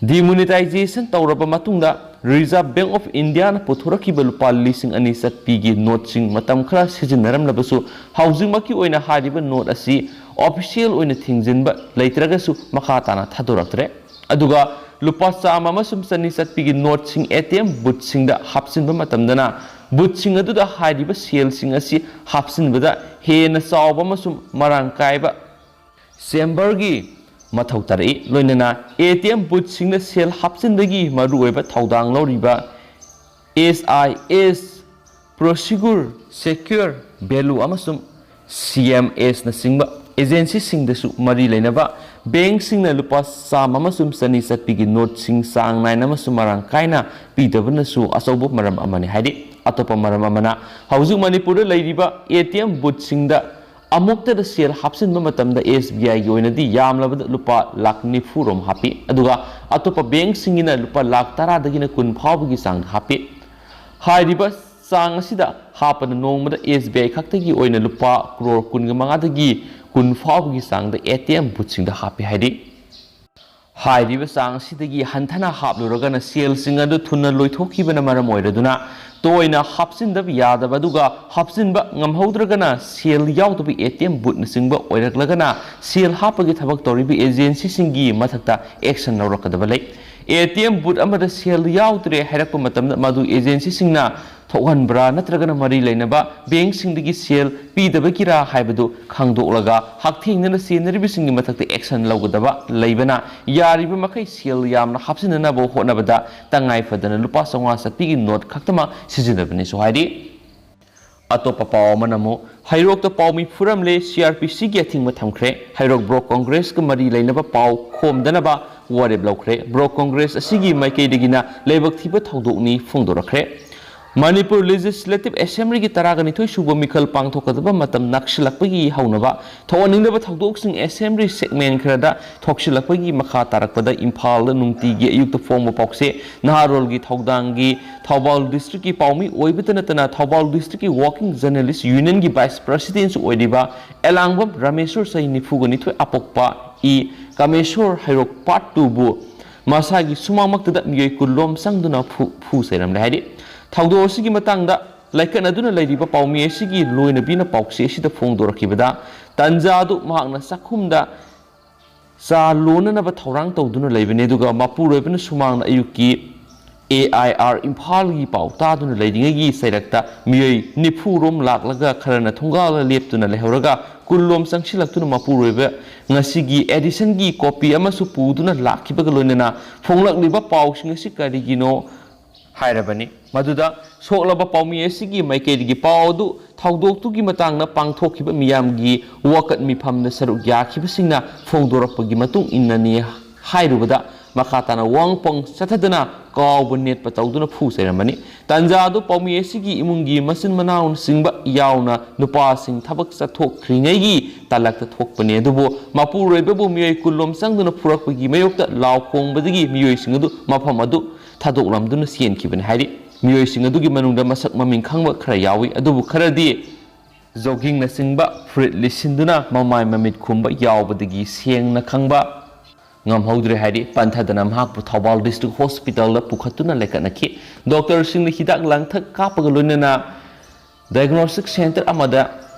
demonetization ꯇꯧꯔꯕ ꯃꯇꯨꯡꯗ Reserve Bank of India ꯅ ꯄꯨꯊꯣꯔꯛꯈꯤꯕ ꯂꯨꯄꯥ ꯂꯤꯁꯤꯡ ꯑꯅꯤ ꯆꯠꯄꯤꯒꯤ note ꯁꯤꯡ ꯃꯇꯝ ꯈꯔ ꯁꯤꯖꯤꯟꯅꯔꯝꯂꯕꯁꯨ, ꯍꯧꯖꯤꯛꯃꯛꯀꯤ ꯑꯣꯏꯅ ꯍꯥꯏꯔꯤꯕ note ꯑꯁꯤ official ꯑꯣꯏꯅ ꯊꯤꯡꯖꯤꯟꯕ ꯂꯩꯇ꯭ꯔꯒꯁꯨ ꯃꯈꯥ ꯇꯥꯅ ꯊꯥꯗꯣꯔꯛꯇ꯭ꯔꯦ꯫ ꯑꯗꯨꯒ ꯂꯨꯄꯥ ꯆꯥꯝꯃ ꯑꯃꯁꯨꯡ ꯆꯅꯤ ꯆꯠꯄꯤꯒꯤ note ꯁꯤꯡ ATM booth ꯁꯤꯡꯗ ꯍꯥꯞꯆꯤꯟꯕ ꯃꯇꯝꯗꯅ, booth ꯁꯤꯡ ꯑꯗꯨꯗ ꯍꯥꯏꯔꯤꯕ ꯁꯦꯜꯁꯤꯡ ꯑꯁꯤ ꯍꯥꯞꯆꯤꯟꯕꯗ ꯍꯦꯟꯅ ꯆꯥꯎꯕ ꯑꯃꯁꯨꯡ ꯃꯔꯥꯡ ꯀꯥꯏꯕ chamber ꯒꯤ ꯃꯊꯧ ꯇꯥꯔꯛꯏ꯫ ꯂꯣꯏꯅꯅ ATM booth ꯁꯤꯡꯗ ꯁꯦꯜ ꯍꯥꯞꯆꯤꯟꯕꯒꯤ ꯃꯔꯨꯑꯣꯏꯕ ꯊꯧꯗꯥꯡ ꯂꯧꯔꯤꯕ SIS, Prosegur, Secure Value ꯑꯃꯁꯨꯡ CMS ꯅꯆꯤꯡꯕ agency ꯁꯤꯡꯗꯁꯨ ꯃꯔꯤ ꯂꯩꯅꯕ bank ꯁꯤꯡꯅ ꯂꯨꯄꯥ ꯆꯥꯝꯃ ꯑꯃꯁꯨꯡ ꯆꯅꯤ ꯆꯠꯄꯤꯒꯤ note ꯁꯤꯡ ꯆꯥꯡ ꯅꯥꯏꯅ ꯑꯃꯁꯨꯡ ꯃꯔꯥꯡ ꯀꯥꯏꯅ ꯄꯤꯗꯕꯅꯁꯨ ꯑꯆꯧꯕ ꯃꯔꯝ ꯑꯃꯅꯤ ꯍꯥꯏꯔꯤ꯫ ꯑꯇꯣꯞꯄ ꯃꯔꯝ ꯑꯃꯅ, ꯍꯧꯖꯤꯛ ꯃꯅꯤꯄꯨꯔꯗ ꯂꯩꯔꯤꯕ ATM booth ꯁꯤꯡꯗ ꯑꯃꯨꯛꯇꯗ ꯁꯦꯜ ꯍꯥꯞꯆꯤꯟꯕ ꯃꯇꯝꯗ SBI ꯒꯤ ꯑꯣꯏꯅꯗꯤ ꯌꯥꯝꯂꯕꯗ ꯂꯨꯄꯥ ꯂꯥꯈ ꯅꯤꯐꯨ ꯔꯣꯝ ꯍꯥꯞꯄꯤ, ꯑꯗꯨꯒ ꯑꯇꯣꯞꯄ bank ꯁꯤꯡꯒꯤꯅ ꯂꯨꯄꯥ ꯂꯥꯈ ꯇꯔꯥꯗꯒꯤꯅ ꯀꯨꯟ ꯐꯥꯎꯕꯒꯤ ꯆꯥꯡꯗ ꯍꯥꯞꯄꯤ꯫ ꯍꯥꯏꯔꯤꯕ ꯆꯥꯡ ꯑꯁꯤꯗ ꯍꯥꯞꯄꯅ ꯅꯣꯡꯃꯗ SBI ꯈꯛꯇꯒꯤ ꯑꯣꯏꯅ ꯂꯨꯄꯥ ꯀ꯭ꯔꯣꯔ ꯀꯨꯟꯒ ꯃꯉꯥꯗꯒꯤ ꯀꯨꯟ ꯐꯥꯎꯕꯒꯤ ꯆꯥꯡꯗ ATM booth ꯁꯤꯡꯗ ꯍꯥꯞꯄꯤ ꯍꯥꯏꯔꯤ꯫ ꯍꯥꯏꯔꯤꯕ ꯆꯥꯡ ꯑꯁꯤꯗꯒꯤ ꯍꯟꯊꯅ ꯍꯥꯞꯂꯨꯔꯒꯅ ꯁꯦꯜꯁꯤꯡ ꯑꯗꯨ ꯊꯨꯅ ꯂꯣꯏꯊꯣꯛꯈꯤꯕꯅ ꯃꯔꯝ ꯑꯣꯏꯔꯗꯨꯅ ꯇꯣꯏꯅ ꯍꯥꯞꯆꯤꯟꯗꯕ ꯌꯥꯗꯕ, ꯑꯗꯨꯒ ꯍꯥꯞꯆꯤꯟꯕ ꯉꯝꯍꯧꯗ꯭ꯔꯒꯅ ꯁꯦꯜ ꯌꯥꯎꯗꯕ ꯑꯦ ꯇꯤ ꯑꯦꯝ ꯕꯨꯠꯅꯆꯤꯡꯕ ꯑꯣꯏꯔꯛꯂꯒꯅ ꯁꯦꯜ ꯍꯥꯞꯄꯒꯤ ꯊꯕꯛ ꯇꯧꯔꯤꯕ ꯑꯦꯖꯦꯟꯁꯤꯁꯤꯡꯒꯤ ꯃꯊꯛꯇ action ꯂꯧꯔꯛꯀꯗꯕ ꯂꯩ꯫ ꯑꯦ ꯇꯤ ꯑꯦꯝ ꯕꯨꯠ ꯑꯃꯗ ꯁꯦꯜ ꯌꯥꯎꯗ꯭ꯔꯦ ꯍꯥꯏꯔꯛꯄ ꯃꯇꯝꯗ ꯃꯗꯨ ꯑꯦꯖꯦꯟꯁꯤꯁꯤꯡꯅ ꯊꯣꯛꯍꯟꯕ꯭ꯔꯥ ꯅꯠꯇ꯭ꯔꯒꯅ ꯃꯔꯤ ꯂꯩꯅꯕ ꯕꯦꯡꯁꯤꯡꯗꯒꯤ ꯁꯦꯜ ꯄꯤꯗꯕꯒꯤꯔꯥ ꯍꯥꯏꯕꯗꯨ ꯈꯪꯗꯣꯛꯂꯒ ꯍꯛꯊꯦꯡꯅꯅ ꯆꯦꯟꯅꯔꯤꯕꯁꯤꯡꯒꯤ ꯃꯊꯛꯇ action ꯂꯧꯒꯗꯕ ꯂꯩꯕꯅ, ꯌꯥꯔꯤꯕ ꯃꯈꯩ ꯁꯦꯜ ꯌꯥꯝꯅ ꯍꯥꯞꯆꯤꯟꯅꯅꯕ ꯍꯣꯠꯅꯕꯗ ꯇꯉꯥꯏ ꯐꯗꯅ ꯂꯨꯄꯥ ꯆꯥꯝꯃꯉꯥ ꯆꯠꯄꯤꯒꯤ ꯅꯣꯠ ꯈꯛꯇꯃꯛ ꯁꯤꯖꯤꯟꯅꯕꯅꯤꯁꯨ ꯍꯥꯏꯔꯤ꯫ ꯑꯇꯣꯞꯄ ꯄꯥꯎ ꯑꯃꯅ ꯑꯃꯨꯛ ꯍꯩꯔꯣꯛꯇ ꯄꯥꯎ ꯃꯤ ꯐꯨꯔꯝꯂꯦ, ꯁꯤ ꯑꯥꯔ ꯄꯤ ꯁꯤꯒꯤ ꯑꯊꯤꯡꯕ ꯊꯝꯈ꯭ꯔꯦ꯫ ꯍꯩꯔꯣꯛ ꯕ꯭ꯂꯣꯛ ꯀꯣꯡꯒ꯭ꯔꯦꯁꯀ ꯃꯔꯤ ꯂꯩꯅꯕ ꯄꯥꯎ ꯈꯣꯝꯗꯅꯕ ꯋꯥꯔꯦꯞ ꯂꯧꯈ꯭ꯔꯦ꯫ ꯕ꯭ꯂꯣꯛ ꯀꯣꯡꯒ꯭ꯔꯦꯁ ꯑꯁꯤꯒꯤ ꯃꯥꯏꯀꯩꯗꯒꯤꯅ ꯂꯥꯏꯕꯛ ꯊꯤꯕ ꯊꯧꯗꯣꯛꯅꯤ ꯐꯣꯡꯗꯣꯔꯛꯈ꯭ꯔꯦ꯫ ꯃꯅꯤꯄꯨꯔ ꯂꯦꯖꯤꯁꯂꯦꯇꯤꯚ ꯑꯦꯁꯦꯝꯕ꯭ꯂꯤꯒꯤ ꯇꯔꯥꯒ ꯅꯤꯊꯣꯏ ꯁꯨꯕ ꯃꯤꯈꯜ ꯄꯥꯡꯊꯣꯛꯀꯗꯕ ꯃꯇꯝ ꯅꯛꯁꯤꯜꯂꯛꯄꯒꯤ ꯍꯧꯅꯕ ꯊꯣꯛꯍꯟꯅꯤꯡꯗꯕ ꯊꯧꯗꯣꯛꯁꯤꯡ ꯑꯦꯁꯦꯝꯕ꯭ꯂꯤ ꯁꯦꯒꯃꯦꯟ ꯈꯔꯗ ꯊꯣꯛꯁꯤꯜꯂꯛꯄꯒꯤ ꯃꯈꯥ ꯇꯥꯔꯛꯄꯗ ꯏꯝꯐꯥꯜꯗ ꯅꯨꯡꯇꯤꯒꯤ ꯑꯌꯨꯛꯇ ꯐꯣꯡꯕ ꯄꯥꯎꯆꯦ ꯅꯍꯥꯔꯣꯜꯒꯤ ꯊꯧꯗꯥꯡꯒꯤ ꯊꯧꯕꯥꯜ ꯗꯤꯁꯇ꯭ꯔꯤꯛꯀꯤ ꯄꯥꯎꯃꯤ ꯑꯣꯏꯕꯇ ꯅꯠꯇꯅ ꯊꯧꯕꯥꯜ ꯗꯤꯁꯇ꯭ꯔꯤꯛꯀꯤ ꯋꯥꯔꯀꯤꯡ ꯖꯔꯅꯦꯂꯤꯁ ꯌꯨꯅꯤꯌꯟꯒꯤ ꯚꯥꯏꯁ ꯄ꯭ꯔꯁꯤꯗꯦꯟꯁꯨ ꯑꯣꯏꯔꯤꯕ ꯑꯦꯂꯥꯡꯕꯝ ꯔꯥꯃꯦꯁꯣꯔ, ꯆꯍꯤ ꯅꯤꯐꯨꯒ ꯅꯤꯊꯣꯏ, ꯑꯄꯣꯛꯄ ꯏ ꯀꯥꯃꯦꯁꯣꯔ, ꯍꯩꯔꯣꯛ ꯄꯥꯔꯠ ꯇꯨꯕꯨ ꯃꯁꯥꯒꯤ ꯁꯨꯃꯥꯡꯃꯛꯇꯗ ꯃꯤꯑꯣꯏ ꯀꯨꯟꯂꯣꯝ ꯆꯪꯗꯨꯅ ꯐꯨ-, ꯐꯨ ꯆꯩꯔꯝꯂꯦ ꯍꯥꯏꯔꯤ꯫ ꯊꯧꯗꯣꯛ ꯑꯁꯤꯒꯤ ꯃꯇꯥꯡꯗ ꯂꯥꯏꯀꯠꯅꯗꯨꯅ ꯂꯩꯔꯤꯕ ꯄꯥꯎꯃꯤ ꯑꯁꯤꯒꯤ ꯂꯣꯏꯅꯕꯤꯅ ꯄꯥꯎꯆꯦ ꯑꯁꯤꯗ ꯐꯣꯡꯗꯣꯔꯛꯈꯤꯕꯗ, ꯇꯟꯖꯥ ꯑꯗꯨ ꯃꯍꯥꯛꯅ ꯆꯥꯛꯈꯨꯝꯗ ꯆꯥ ꯂꯣꯟꯅꯅꯕ ꯊꯧꯔꯥꯡ ꯇꯧꯗꯨꯅ ꯂꯩꯕꯅꯤ, ꯑꯗꯨꯒ ꯃꯄꯨꯔꯣꯏꯕꯅ ꯁꯨꯃꯥꯡꯗ ꯑꯌꯨꯛꯀꯤ ꯑꯦ ꯑꯥꯏ ꯑꯥꯔ ꯏꯝꯐꯥꯜꯒꯤ ꯄꯥꯎ ꯇꯥꯗꯨꯅ ꯂꯩꯔꯤꯉꯩꯒꯤ ꯆꯩꯔꯛꯇ ꯃꯤꯑꯣꯏ ꯅꯤꯐꯨ ꯔꯣꯝ ꯂꯥꯛꯂꯒ ꯈꯔꯅ ꯊꯣꯡꯒꯥꯜꯗ ꯂꯦꯞꯇꯨꯅ ꯂꯩꯍꯧꯔꯒ ꯀꯨꯟꯂꯣꯝ ꯆꯪꯁꯤꯜꯂꯛꯇꯨꯅ ꯃꯄꯨꯔꯣꯏꯕ ꯉꯁꯤꯒꯤ ꯑꯦꯗꯤꯁꯟꯒꯤ ꯀꯣꯄꯤ ꯑꯃꯁꯨ ꯄꯨꯗꯨꯅ ꯂꯥꯛꯈꯤꯕꯒ ꯂꯣꯏꯅꯅ ꯐꯣꯡꯂꯛꯂꯤꯕ ꯄꯥꯎꯁꯤꯡ ꯑꯁꯤ ꯀꯔꯤꯒꯤꯅꯣ ꯍꯥꯏꯔꯕꯅꯤ꯫ ꯃꯗꯨꯗ ꯁꯣꯛꯂꯕ ꯄꯥꯎꯃꯤ ꯑꯁꯤꯒꯤ ꯃꯥꯏꯀꯩꯗꯒꯤ ꯄꯥꯎ ꯑꯗꯨ ꯊꯧꯗꯣꯛꯇꯨꯒꯤ ꯃꯇꯥꯡꯗ ꯄꯥꯡꯊꯣꯛꯈꯤꯕ ꯃꯤꯌꯥꯝꯒꯤ ꯋꯥꯀꯠ ꯃꯤꯐꯝꯗ ꯁꯔꯨꯛ ꯌꯥꯈꯤꯕꯁꯤꯡꯅ ꯐꯣꯡꯗꯣꯔꯛꯄꯒꯤ ꯃꯇꯨꯡ ꯏꯟꯅꯅꯤ ꯍꯥꯏꯔꯨꯕꯗ, ꯃꯈꯥ ꯇꯥꯅ ꯋꯥꯍꯪ ꯄꯥꯎ ꯆꯠꯊꯗꯨꯅ ꯀꯥꯎꯕ ꯅꯦꯠꯄ ꯇꯧꯗꯨꯅ ꯐꯨ ꯆꯩꯔꯝꯕꯅꯤ꯫ ꯇꯥꯟꯖꯥ ꯑꯗꯨ ꯄꯥꯎꯃꯤ ꯑꯁꯤꯒꯤ ꯏꯃꯨꯡꯒꯤ ꯃꯆꯤꯟ ꯃꯅꯥꯎꯅꯆꯤꯡꯕ ꯌꯥꯎꯅ ꯅꯨꯄꯥꯁꯤꯡ ꯊꯕꯛ ꯆꯠꯊꯣꯛꯈ꯭ꯔꯤꯉꯩꯒꯤ ꯇꯥꯂꯛꯇ ꯊꯣꯛꯄꯅꯤ꯫ ꯑꯗꯨꯕꯨ ꯃꯄꯨꯔꯣꯏꯕꯕꯨ ꯃꯤꯑꯣꯏ ꯀꯨꯟꯂꯣꯝ ꯆꯪꯗꯨꯅ ꯐꯨꯔꯛꯄꯒꯤ ꯃꯥꯌꯣꯛꯇ ꯂꯥꯎ ꯈꯣꯡꯕꯗꯒꯤ ꯃꯤꯑꯣꯏꯁꯤꯡ ꯑꯗꯨ ꯃꯐꯝ ꯑꯗꯨ ꯊꯥꯗꯣꯛꯂꯝꯗꯨꯅ ꯆꯦꯟꯈꯤꯕꯅꯤ ꯍꯥꯏꯔꯤ꯫ ꯃꯤꯑꯣꯏꯁꯤꯡ ꯑꯗꯨꯒꯤ ꯃꯅꯨꯡꯗ ꯃꯁꯛ ꯃꯃꯤꯡ ꯈꯪꯕ ꯈꯔ ꯌꯥꯎꯏ, ꯑꯗꯨꯕꯨ ꯈꯔꯗꯤ ꯖꯣꯒꯤꯡꯅꯆꯤꯡꯕ ꯐꯨꯔꯤꯠ ꯂꯤꯠꯁꯤꯟꯗꯨꯅ ꯃꯃꯥꯏ ꯃꯃꯤꯠ ꯈꯨꯝꯕ ꯌꯥꯎꯕꯗꯒꯤ ꯁꯦꯡꯅ ꯈꯪꯕ ꯉꯝꯍꯧꯗ꯭ꯔꯦ ꯍꯥꯏꯔꯤ꯫ ꯄꯟꯊꯗꯅ ꯃꯍꯥꯛꯄꯨ ꯊꯧꯕꯥꯜ ꯗꯤꯁꯇ꯭ꯔꯤꯛ ꯍꯣꯁꯄꯤꯇꯥꯜꯗ ꯄꯨꯈꯠꯇꯨꯅ ꯂꯩꯈꯠꯅꯈꯤ꯫ ꯗꯣꯛꯇꯔꯁꯤꯡꯅ ꯍꯤꯗꯥꯛ ꯂꯥꯡꯊꯛ ꯀꯥꯞꯄꯒ ꯂꯣꯏꯅꯅ ꯗꯥꯏꯒꯅꯣꯁꯇꯤꯛ ꯁꯦꯟꯇꯔ ꯑꯃꯗ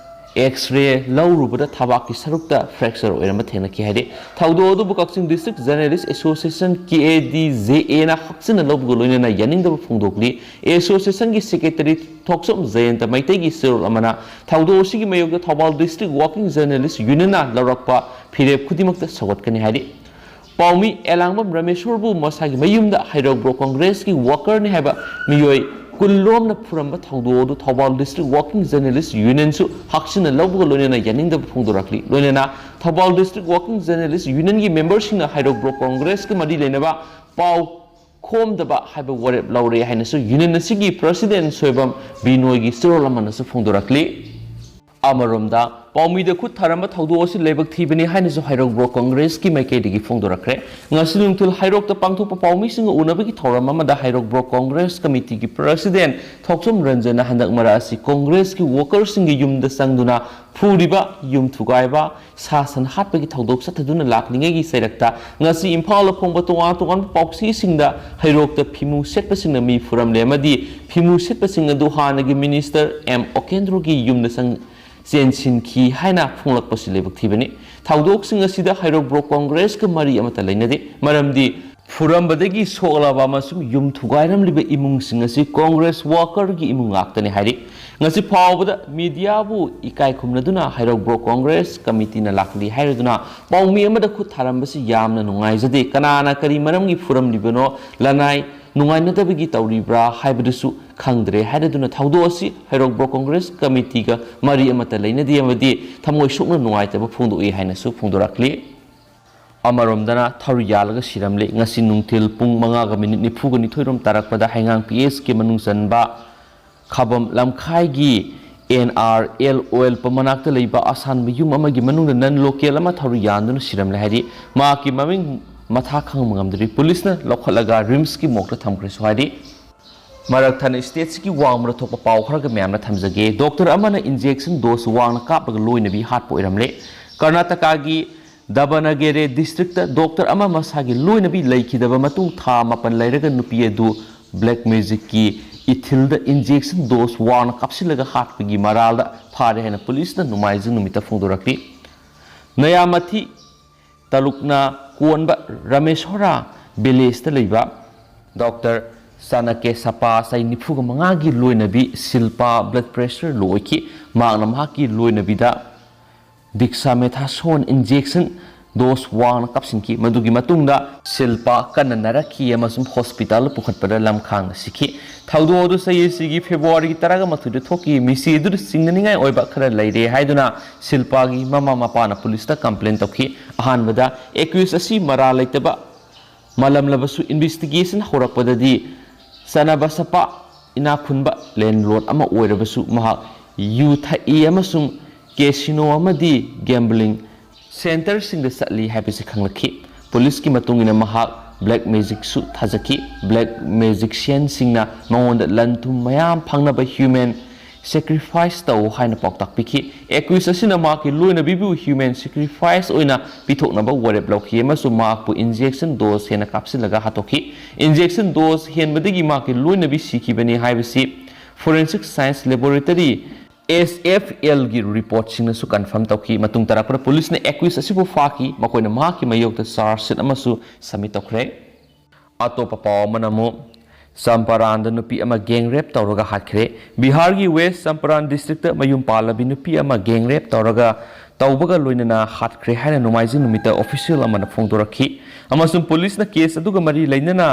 ꯑꯦꯛꯁ ꯔꯦ ꯂꯧꯔꯨꯕꯗ ꯊꯕꯥꯛꯀꯤ ꯁꯔꯨꯛꯇ ꯐ꯭ꯔꯦꯛꯆꯔ ꯑꯣꯏꯔꯝꯕ ꯊꯦꯡꯅꯈꯤ ꯍꯥꯏꯔꯤ꯫ ꯊꯧꯗꯣꯛ ꯑꯗꯨꯕꯨ ꯀꯛꯆꯤꯡ district journalist association, K A D J ꯑꯦꯅ ꯍꯛꯆꯤꯟꯅ ꯂꯧꯕꯒ ꯂꯣꯏꯅꯅ ꯌꯥꯅꯤꯡꯗꯕ ꯐꯣꯡꯗꯣꯛꯂꯤ꯫ ꯑꯦꯁꯣꯁꯤꯌꯦꯁꯟꯒꯤ ꯁꯦꯀ꯭ꯔꯦꯇꯔꯤ ꯊꯣꯛꯆꯣꯝ ꯖꯌꯟꯇ ꯃꯩꯇꯩꯒꯤ ꯆꯦꯔꯣꯜ ꯑꯃꯅ ꯊꯧꯗꯣꯛ ꯑꯁꯤꯒꯤ ꯃꯥꯌꯣꯛꯇ ꯊꯧꯕꯥꯜ ꯗꯤꯁꯇ꯭ꯔꯤꯛ ꯋꯥꯔꯀꯤꯡ ꯖꯔꯅꯦꯂꯤꯁ ꯌꯨꯅꯤꯌꯟꯅ ꯂꯧꯔꯛꯄ ꯐꯤꯔꯦꯞ ꯈꯨꯗꯤꯡꯃꯛꯇ ꯁꯧꯒꯠꯀꯅꯤ ꯍꯥꯏꯔꯤ꯫ ꯄꯥꯎꯃꯤ ꯑꯦꯂꯥꯡꯕꯝ ꯔꯃꯦꯁꯣꯔꯕꯨ ꯃꯁꯥꯒꯤ ꯃꯌꯨꯝꯗ ꯍꯩꯔꯣꯛ ꯕ꯭ꯂꯣꯛ ꯀꯣꯡꯒ꯭ꯔꯦꯁꯀꯤ ꯋꯥꯀꯔꯅꯤ ꯍꯥꯏꯕ ꯃꯤꯑꯣꯏ ꯀꯨꯟꯂꯣꯝꯅ ꯐꯨꯔꯝꯕ ꯊꯧꯗꯣꯛ ꯑꯗꯨ ꯊꯧꯕꯥꯜ ꯗꯤꯁꯇ꯭ꯔꯤꯛ ꯋꯥꯔꯀꯤꯡ ꯖꯔꯅꯦꯂꯤꯁ ꯌꯨꯅꯤꯌꯟꯁꯨ ꯍꯛꯆꯤꯟꯅ ꯂꯧꯕꯒ ꯂꯣꯏꯅꯅ ꯌꯥꯅꯤꯡꯗꯕ ꯐꯣꯡꯗꯣꯔꯛꯂꯤ꯫ ꯂꯣꯏꯅꯅ ꯊꯧꯕꯥꯜ ꯗꯤꯁꯇ꯭ꯔꯤꯛ ꯋꯥꯔꯀꯤꯡ ꯖꯔꯅꯦꯂꯤꯁ ꯌꯨꯅꯤꯌꯟꯒꯤ ꯃꯦꯝꯕꯔꯁꯤꯡꯅ ꯍꯩꯔꯣꯛ ꯕ꯭ꯂꯣꯛ ꯀꯣꯡꯒ꯭ꯔꯦꯁꯀ ꯃꯔꯤ ꯂꯩꯅꯕ ꯄꯥꯎ ꯈꯣꯝꯗꯕ ꯍꯥꯏꯕ ꯋꯥꯔꯦꯞ ꯂꯧꯔꯦ ꯍꯥꯏꯅꯁꯨ ꯌꯨꯅꯤꯌꯟ ꯑꯁꯤꯒꯤ ꯄ꯭ꯔꯁꯤꯗꯦꯟ ꯁꯣꯏꯕꯝ ꯕꯤꯅꯣꯏꯒꯤ ꯆꯦꯔꯣꯜ ꯑꯃꯅꯁꯨ ꯐꯣꯡꯗꯣꯔꯛꯂꯤ꯫ ꯑꯃꯔꯣꯝꯗ, ꯄꯥꯎꯃꯤꯗ ꯈꯨꯠ ꯊꯥꯔꯝꯕ ꯊꯧꯗꯣꯛ ꯑꯁꯤ ꯂꯥꯏꯕꯛ ꯊꯤꯕꯅꯤ ꯍꯥꯏꯅꯁꯨ ꯍꯩꯔꯣꯛ ꯕ꯭ꯂꯣꯛ ꯀꯣꯡꯒ꯭ꯔꯦꯁꯀꯤ ꯃꯥꯏꯀꯩꯗꯒꯤ ꯐꯣꯡꯗꯣꯔꯛꯈ꯭ꯔꯦ꯫ ꯉꯁꯤ ꯅꯨꯡꯊꯤꯜ ꯍꯩꯔꯣꯛꯇ ꯄꯥꯡꯊꯣꯛꯄ ꯄꯥꯎꯃꯤꯁꯤꯡꯒ ꯎꯅꯕꯒꯤ ꯊꯧꯔꯝ ꯑꯃꯗ ꯍꯩꯔꯣꯛ ꯕ꯭ꯂꯣꯛ ꯀꯣꯡꯒ꯭ꯔꯦꯁ ꯀꯃꯤꯇꯤꯒꯤ ꯄ꯭ꯔꯁꯤꯗꯦꯟ ꯊꯣꯛꯆꯣꯝ ꯔꯟꯖꯟꯅ ꯍꯟꯗꯛ ꯃꯔꯛ ꯑꯁꯤ ꯀꯣꯡꯒ꯭ꯔꯦꯁꯀꯤ ꯋꯥꯀꯔꯁꯤꯡꯒꯤ ꯌꯨꯝꯗ ꯆꯪꯗꯨꯅ ꯐꯨꯔꯤꯕ, ꯌꯨꯝ ꯊꯨꯒꯥꯏꯕ, ꯁꯥ ꯁꯟ ꯍꯥꯠꯄꯒꯤ ꯊꯧꯗꯣꯛ ꯆꯠꯊꯗꯨꯅ ꯂꯥꯛꯂꯤꯉꯩꯒꯤ ꯆꯩꯔꯛꯇ ꯉꯁꯤ ꯏꯝꯐꯥꯜꯗ ꯐꯣꯡꯕ ꯇꯣꯉꯥꯟ ꯇꯣꯉꯥꯟꯕ ꯄꯥꯎꯆꯦꯁꯤꯡꯗ ꯍꯩꯔꯣꯛꯇ ꯐꯤꯃꯨ ꯁꯦꯠꯄꯁꯤꯡꯅ ꯃꯤ ꯐꯨꯔꯝꯂꯦ ꯑꯃꯗꯤ ꯐꯤꯃꯨ ꯁꯦꯠꯄꯁꯤꯡ ꯑꯗꯨ ꯍꯥꯟꯅꯒꯤ ꯃꯤꯅꯤꯁꯇꯔ ꯑꯦꯝ ꯑꯣꯀꯦꯟꯗ꯭ꯔꯣꯒꯤ ꯌꯨꯝꯗ ꯆꯪ-, ꯆꯦꯟꯁꯤꯟꯈꯤ ꯍꯥꯏꯅ ꯐꯣꯡꯂꯛꯄꯁꯤ ꯂꯥꯏꯕꯛ ꯊꯤꯕꯅꯤ꯫ ꯊꯧꯗꯣꯛꯁꯤꯡ ꯑꯁꯤꯗ ꯍꯩꯔꯣꯛ ꯕ꯭ꯂꯣꯛ ꯀꯣꯡꯒ꯭ꯔꯦꯁꯀ ꯃꯔꯤ ꯑꯃꯠꯇ ꯂꯩꯅꯗꯦ꯫ ꯃꯔꯝꯗꯤ ꯐꯨꯔꯝꯕꯗꯒꯤ ꯁꯣꯛꯂꯕ ꯑꯃꯁꯨꯡ ꯌꯨꯝ ꯊꯨꯒꯥꯏꯔꯝꯂꯤꯕ ꯏꯃꯨꯡꯁꯤꯡ ꯑꯁꯤ ꯀꯣꯡꯒ꯭ꯔꯦꯁ ꯋꯥꯀꯔꯒꯤ ꯏꯃꯨꯡ ꯉꯥꯛꯇꯅꯤ ꯍꯥꯏꯔꯤ꯫ ꯉꯁꯤ ꯐꯥꯎꯕꯗ ꯃꯤꯗꯤꯌꯥꯕꯨ ꯏꯀꯥꯏ ꯈꯨꯝꯅꯗꯨꯅ ꯍꯩꯔꯣꯛ ꯕ꯭ꯂꯣꯛ ꯀꯣꯡꯒ꯭ꯔꯦꯁ ꯀꯃꯤꯇꯤꯅ ꯂꯥꯛꯂꯤ ꯍꯥꯏꯔꯗꯨꯅ ꯄꯥꯎꯃꯤ ꯑꯃꯗ ꯈꯨꯠ ꯊꯥꯔꯝꯕꯁꯤ ꯌꯥꯝꯅ ꯅꯨꯡꯉꯥꯏꯖꯗꯦ꯫ ꯀꯅꯥꯅ ꯀꯔꯤ ꯃꯔꯝꯒꯤ ꯐꯨꯔꯝꯂꯤꯕꯅꯣ, ꯂꯅꯥꯏ ꯅꯨꯡꯉꯥꯏꯅꯗꯕꯒꯤ ꯇꯧꯔꯤꯕ꯭ꯔꯥ ꯍꯥꯏꯕꯗꯨꯁꯨ ꯈꯪꯗ꯭ꯔꯦ ꯍꯥꯏꯔꯗꯨꯅ ꯊꯧꯗꯣꯛ ꯑꯁꯤ ꯍꯩꯔꯣꯛ ꯕ꯭ꯂꯣꯛ ꯀꯣꯡꯒ꯭ꯔꯦꯁ ꯀꯃꯤꯇꯤꯒ ꯃꯔꯤ ꯑꯃꯠꯇ ꯂꯩꯅꯗꯦ ꯑꯃꯗꯤ ꯊꯃꯣꯏ ꯁꯣꯛꯅ ꯅꯨꯡꯉꯥꯏꯇꯕ ꯐꯣꯡꯗꯣꯛꯏ ꯍꯥꯏꯅꯁꯨ ꯐꯣꯡꯗꯣꯔꯛꯂꯤ꯫ ꯑꯃꯔꯣꯝꯗꯅ ꯊꯧꯔꯤ ꯌꯥꯜꯂꯒ ꯁꯤꯔꯝꯂꯦ꯫ ꯉꯁꯤ ꯅꯨꯡꯊꯤꯜ ꯄꯨꯡ ꯃꯉꯥꯒ ꯃꯤꯅꯤꯠ ꯅꯤꯐꯨꯒ ꯅꯤꯊꯣꯏꯔꯣꯝ ꯇꯥꯔꯛꯄꯗ ꯍꯩꯉꯥꯡ ꯄꯤ ꯑꯦꯁꯀꯤ ꯃꯅꯨꯡ ꯆꯟꯕ ꯈꯥꯕꯝ ꯂꯝꯈꯥꯏꯒꯤ N R L oil pump ꯃꯅꯥꯛꯇ ꯂꯩꯕ ꯑꯁꯥꯟꯕ ꯌꯨꯝ ꯑꯃꯒꯤ ꯃꯅꯨꯡꯗ ꯅꯟ ꯂꯣꯀꯦꯜ ꯑꯃ ꯊꯧꯔꯤ ꯌꯥꯟꯗꯨꯅ ꯁꯤꯔꯝꯂꯦ ꯍꯥꯏꯔꯤ꯫ ꯃꯍꯥꯛꯀꯤ ꯃꯃꯤꯡ ꯃꯊꯥ ꯈꯪꯕ ꯉꯝꯗ꯭ꯔꯤ꯫ ꯄꯨꯂꯤꯁꯅ ꯂꯧꯈꯠꯂꯒ ꯔꯤꯝꯁꯀꯤ ꯃꯣꯔꯒꯇ ꯊꯝꯈ꯭ꯔꯦꯁꯨ ꯍꯥꯏꯔꯤ꯫ ꯃꯔꯛ ꯊꯠꯅ ꯁ꯭ꯇꯦꯠꯁꯤꯒꯤ ꯋꯥꯡꯃꯗ ꯊꯣꯛꯄ ꯄꯥꯎ ꯈꯔꯒ ꯃꯌꯥꯝꯅ ꯊꯝꯖꯒꯦ꯫ ꯗꯣꯛꯇꯔ ꯑꯃꯅ ꯏꯟꯖꯦꯛꯁꯟ ꯗꯣꯁ ꯋꯥꯡꯅ ꯀꯥꯞꯄꯒ ꯂꯣꯏꯅꯕꯤ ꯍꯥꯠꯄ ꯑꯣꯏꯔꯝꯂꯦ꯫ ꯀꯔꯅꯥꯇꯀꯥꯒꯤ ꯗꯥꯕꯅꯒꯦꯔꯦ ꯗꯤꯁꯇ꯭ꯔꯤꯛꯇ ꯗꯣꯛꯇꯔ ꯑꯃ ꯃꯁꯥꯒꯤ ꯂꯣꯏꯅꯕꯤ ꯂꯩꯈꯤꯗꯕ ꯃꯇꯨꯡ ꯊꯥ ꯃꯥꯄꯟ ꯂꯩꯔꯒ ꯅꯨꯄꯤ ꯑꯗꯨ ꯕ꯭ꯂꯦꯛ ꯃꯦꯖꯤꯛꯀꯤ ꯏꯊꯤꯜꯗ ꯏꯟꯖꯦꯛꯁꯟ ꯗꯣꯁ ꯋꯥꯡꯅ ꯀꯥꯞꯁꯤꯜꯂꯒ ꯍꯥꯠꯄꯒꯤ ꯃꯔꯥꯜꯗ ꯐꯥꯔꯦ ꯍꯥꯏꯅ ꯄꯨꯂꯤꯁꯅ ꯅꯣꯡꯃꯥꯏꯖꯤꯡ ꯅꯨꯃꯤꯠꯇ ꯐꯣꯡꯗꯣꯔꯛꯂꯤ꯫ ꯅꯌꯥꯃꯊꯤ ꯇꯂꯨꯛꯅ ꯀꯣꯟꯕ ꯔꯥꯃꯦꯁꯣꯔꯥ ꯚꯤꯂꯦꯖꯇ ꯂꯩꯕ ꯗꯣꯛꯇꯔ ꯆꯥꯅꯀꯦ ꯁꯄꯥ, ꯆꯍꯤ ꯅꯤꯐꯨꯒ ꯃꯉꯥꯒꯤ ꯂꯣꯏꯅꯕꯤ ꯁꯤꯜꯄꯥ ꯕ꯭ꯂꯗ ꯄ꯭ꯔꯦꯁꯔ ꯂꯣ ꯑꯣꯏꯈꯤ꯫ ꯃꯍꯥꯛꯅ ꯃꯍꯥꯛꯀꯤ ꯂꯣꯏꯅꯕꯤꯗ ꯗꯤꯛꯁꯥꯃꯦꯊꯥꯁꯣꯟ ꯏꯟꯖꯦꯛꯁꯟ ꯗꯣꯁ ꯋꯥꯡꯅ ꯀꯥꯞꯁꯤꯟꯈꯤ꯫ ꯃꯗꯨꯒꯤ ꯃꯇꯨꯡꯗ ꯁꯤꯜꯄꯥ ꯀꯟꯅ ꯅꯥꯔꯛꯈꯤ ꯑꯃꯁꯨꯡ ꯍꯣꯁꯄꯤꯇꯥꯜꯗ ꯄꯨꯈꯠꯄꯗ ꯂꯝꯈꯥꯡꯗ ꯁꯤꯈꯤ꯫ ꯊꯧꯗꯣꯛ ꯑꯗꯨ ꯆꯍꯤ ꯑꯁꯤꯒꯤ ꯐꯦꯕ꯭ꯔꯨꯋꯥꯔꯤꯒꯤ ꯇꯔꯥꯃꯥꯊꯣꯏꯗ ꯊꯣꯛꯈꯤ꯫ ꯃꯤꯁꯤ ꯑꯗꯨꯗ ꯆꯤꯡꯅꯅꯤꯡꯉꯥꯏ ꯑꯣꯏꯕ ꯈꯔ ꯂꯩꯔꯦ ꯍꯥꯏꯗꯨꯅ ꯁꯤꯜꯄꯥꯒꯤ ꯃꯃꯥ ꯃꯄꯥꯅ ꯄꯨꯂꯤꯁꯇ ꯀꯝꯄ꯭ꯂꯦꯟ ꯇꯧꯈꯤ꯫ ꯑꯍꯥꯟꯕꯗ ꯑꯦꯀ꯭ꯌꯨꯁ ꯑꯁꯤ ꯃꯔꯥꯜ ꯂꯩꯇꯕ ꯃꯥꯜꯂꯝꯂꯕꯁꯨ, ꯏꯟꯚꯦꯁꯇꯤꯒꯦꯁꯟ ꯍꯧꯔꯛꯄꯗꯗꯤ ꯆꯅꯕꯁꯄꯥ ꯏꯅꯥꯛ ꯈꯨꯟꯕ ꯂꯦꯟꯂꯣꯔꯗ ꯑꯃ ꯑꯣꯏꯔꯕꯁꯨ, ꯃꯍꯥꯛ ꯌꯨ ꯊꯛꯏ ꯑꯃꯁꯨꯡ ꯀꯦꯁꯤꯅꯣ ꯑꯃꯗꯤ ꯒꯦꯝꯕ꯭ꯂꯤꯡ ꯁꯦꯟꯇꯔꯁꯤꯡꯗ ꯆꯠꯂꯤ ꯍꯥꯏꯕꯁꯤ ꯈꯪꯂꯛꯈꯤ꯫ ꯄꯨꯂꯤꯁꯀꯤ ꯃꯇꯨꯡ ꯏꯟꯅ, ꯃꯍꯥꯛ ꯕ꯭ꯂꯦꯛ ꯃꯦꯖꯤꯛꯁꯨ ꯊꯥꯖꯈꯤ꯫ ꯕ꯭ꯂꯦꯛ ꯃꯦꯖꯤꯛꯁꯤꯌꯟꯁꯤꯡꯅ ꯃꯉꯣꯟꯗ ꯂꯟ ꯊꯨꯝ ꯃꯌꯥꯝ ꯐꯪꯅꯕ ꯍ꯭ꯌꯨꯃꯦꯟ ꯁꯦꯀ꯭ꯔꯤꯐꯥꯏꯁ ꯇꯧ ꯍꯥꯏꯅ ꯄꯥꯎꯇꯥꯛ ꯄꯤꯈꯤ꯫ ꯑꯦꯀ꯭ꯌꯨꯁ ꯑꯁꯤꯅ ꯃꯍꯥꯛꯀꯤ ꯂꯣꯏꯅꯕꯤꯕꯨ ꯍ꯭ꯌꯨꯃꯦꯟ ꯁꯦꯀ꯭ꯔꯤꯐꯥꯏꯁ ꯑꯣꯏꯅ ꯄꯤꯊꯣꯛꯅꯕ ꯋꯥꯔꯦꯞ ꯂꯧꯈꯤ ꯑꯃꯁꯨꯡ ꯃꯍꯥꯛꯄꯨ ꯏꯟꯖꯦꯛꯁꯟ ꯗꯣꯁ ꯍꯦꯟꯅ ꯀꯥꯞꯁꯤꯜꯂꯒ ꯍꯥꯠꯇꯣꯛꯈꯤ꯫ ꯏꯟꯖꯦꯛꯁꯟ ꯗꯣꯁ ꯍꯦꯟꯕꯗꯒꯤ ꯃꯍꯥꯛꯀꯤ ꯂꯣꯏꯅꯕꯤ ꯁꯤꯈꯤꯕꯅꯤ ꯍꯥꯏꯕꯁꯤ ꯐꯣꯔꯦꯟꯁꯤꯛ ꯁꯥꯏꯟꯁ ꯂꯦꯕꯣꯔꯦꯇꯔꯤ, ꯑꯦꯁ ꯑꯦꯐ ꯑꯦꯜꯒꯤ ꯔꯤꯄꯣꯔꯠꯁꯤꯡꯅꯁꯨ ꯀꯟꯐꯥꯔꯝ ꯇꯧꯈꯤ꯫ ꯃꯇꯨꯡ ꯇꯥꯔꯛꯄꯗ ꯄꯨꯂꯤꯁꯅ ꯑꯦꯀ꯭ꯌꯨꯁ ꯑꯁꯤꯕꯨ ꯐꯥꯈꯤ꯫ ꯃꯈꯣꯏꯅ ꯃꯍꯥꯛꯀꯤ ꯃꯥꯌꯣꯛꯇ ꯆꯥꯔꯖ ꯁꯤꯠ ꯑꯃꯁꯨ ꯁꯕꯃꯤꯠ ꯇꯧꯈ꯭ꯔꯦ꯫ ꯑꯇꯣꯞꯄ ꯄꯥꯎ ꯑꯃꯅ ꯑꯃꯨꯛ ꯆꯝꯄꯥꯔꯥꯟꯗ ꯅꯨꯄꯤ ꯑꯃ ꯒꯦꯡ ꯔꯦꯞ ꯇꯧꯔꯒ ꯍꯥꯠꯈ꯭ꯔꯦ꯫ ꯕꯤꯍꯥꯔꯒꯤ ꯋꯦꯁ ꯆꯝꯄꯥꯔꯥꯟ ꯗꯤꯁꯇ꯭ꯔꯤꯛꯇ ꯃꯌꯨꯝ ꯄꯥꯜꯂꯕꯤ ꯅꯨꯄꯤ ꯑꯃ ꯒꯦꯡ ꯔꯦꯞ ꯇꯧꯔꯒ ꯇꯧꯕꯒ ꯂꯣꯏꯅꯅ ꯍꯥꯠꯈ꯭ꯔꯦ ꯍꯥꯏꯅ ꯅꯣꯡꯃꯥꯏꯖꯤꯡ ꯅꯨꯃꯤꯠꯇ ꯑꯣꯐꯤꯁꯤꯌꯦꯜ ꯑꯃꯅ ꯐꯣꯡꯗꯣꯔꯛꯈꯤ, ꯑꯃꯁꯨꯡ ꯄꯨꯂꯤꯁꯅ ꯀꯦꯁ ꯑꯗꯨꯒ ꯃꯔꯤ ꯂꯩꯅꯅ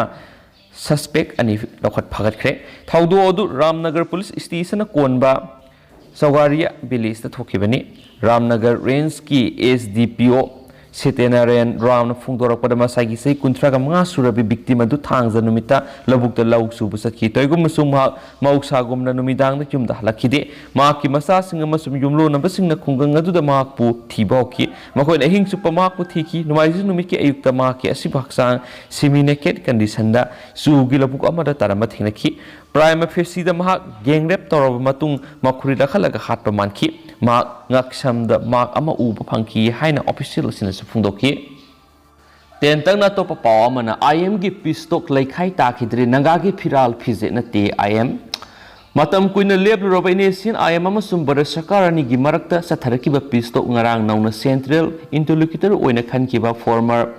ꯁꯁꯄꯦꯛ ꯑꯅꯤ ꯂꯧꯈꯠ ꯐꯥꯒꯠꯈ꯭ꯔꯦ꯫ ꯊꯧꯗꯣꯛ ꯑꯗꯨ ꯔꯥꯝꯅꯒꯔ ꯄꯨꯂꯤꯁ ꯁ꯭ꯇꯦꯁꯟꯅ ꯀꯣꯟꯕ ꯆꯧꯒꯥꯔꯤꯌꯥ ꯚꯤꯂꯦꯖꯇ ꯊꯣꯛꯈꯤꯕꯅꯤ꯫ ꯔꯥꯝꯅꯒꯔ ꯔꯦꯟꯖꯀꯤ ꯑꯦꯁ ꯗꯤ ꯄꯤ ꯑꯣ ꯁꯇ꯭ꯌꯅꯥꯔꯥꯌꯟ ꯔꯥꯎꯅ ꯐꯣꯡꯗꯣꯔꯛꯄꯗ, ꯉꯁꯥꯏꯒꯤ ꯆꯍꯤ ꯀꯨꯟꯊ꯭ꯔꯥꯒ ꯃꯉꯥ ꯁꯨꯔꯕꯤ ꯚꯤꯛꯇꯤꯝ ꯑꯗꯨ ꯊꯥꯡꯖ ꯅꯨꯃꯤꯠꯇ ꯂꯧꯕꯨꯛꯇ ꯂꯧ ꯁꯨꯕ ꯆꯠꯈꯤ꯫ ꯇꯧꯏꯒꯨꯝꯕꯁꯨꯡ ꯃꯍꯥꯛ ꯃꯍꯧꯁꯥꯒꯨꯝꯅ ꯅꯨꯃꯤꯗꯥꯡꯗ ꯌꯨꯝꯗ ꯍꯜꯂꯛꯈꯤꯗꯦ꯫ ꯃꯍꯥꯛꯀꯤ ꯃꯆꯥꯁꯤꯡ ꯑꯃꯁꯨꯡ ꯌꯨꯝꯂꯣꯟꯅꯕꯁꯤꯡꯅ ꯈꯨꯡꯒꯪ ꯑꯗꯨꯗ ꯃꯍꯥꯛꯄꯨ ꯊꯤꯕ ꯍꯧꯈꯤ꯫ ꯃꯈꯣꯏꯅ ꯑꯍꯤꯡ ꯆꯨꯞꯄ ꯃꯍꯥꯛꯄꯨ ꯊꯤꯈꯤ꯫ ꯅꯣꯡꯃꯥꯏꯖꯤꯡ ꯅꯨꯃꯤꯠꯀꯤ ꯑꯌꯨꯛꯇ ꯃꯍꯥꯛꯀꯤ ꯑꯁꯤꯕ ꯍꯛꯆꯥꯡ ꯁꯤꯃꯤ ꯅꯦꯀꯦꯠ ꯀꯟꯗꯤꯁꯟꯗ ꯆꯨꯒꯤ ꯂꯧꯕꯨꯛ ꯑꯃꯗ ꯇꯥꯔꯝꯕ ꯊꯦꯡꯅꯈꯤ꯫ ꯄ꯭ꯔꯥꯏꯃ ꯐꯦꯁꯤꯗ ꯃꯍꯥꯛ ꯒꯦꯡ ꯔꯦꯞ ꯇꯧꯔꯕ ꯃꯇꯨꯡ ꯃꯈꯨꯔꯤ ꯂꯥꯈꯠꯂꯒ ꯍꯥꯠꯄ ꯃꯥꯟꯈꯤ꯫ ꯃꯍꯥꯛ ꯉꯛꯁꯝꯗ ꯃꯥꯔꯛ ꯑꯃ ꯎꯕ ꯐꯪꯈꯤ ꯍꯥꯏꯅ ꯑꯣꯐꯤꯁꯤꯌꯦꯜ ꯑꯁꯤꯅꯁꯨ ꯐꯣꯡꯗꯣꯛꯈꯤ꯫ ꯇꯦꯟꯇꯛꯅ ꯑꯇꯣꯞꯄ ꯄꯥꯎ ꯑꯃꯅ, ꯑꯥꯏ ꯑꯦꯝꯒꯤ ꯄꯤꯁ ꯇꯣꯛ ꯂꯩꯈꯥꯏ ꯇꯥꯈꯤꯗ꯭ꯔꯦ, ꯅꯥꯒꯥꯒꯤ ꯐꯤꯔꯥꯜ ꯐꯤꯖꯦꯠ ꯅꯠꯇꯦ ꯑꯥꯏ ꯑꯦꯝ꯫ ꯃꯇꯝ ꯀꯨꯏꯅ ꯂꯦꯞꯂꯨꯔꯕ ꯏꯟ ꯑꯦꯁꯤꯌꯟ ꯑꯥꯏ ꯑꯦꯝ ꯑꯃꯁꯨꯡ ꯚꯥꯔꯠ ꯁꯔꯀꯥꯔ ꯑꯅꯤꯒꯤ ꯃꯔꯛꯇ ꯆꯠꯊꯔꯛꯈꯤꯕ ꯄꯤꯁ ꯇꯣꯛ ꯉꯔꯥꯡ ꯅꯧꯅ ꯁꯦꯟꯇ꯭ꯔꯦꯜ ꯏꯟꯇꯔꯂꯣꯀ꯭ꯌꯨꯇꯔ ꯑꯣꯏꯅ ꯈꯟꯈꯤꯕ former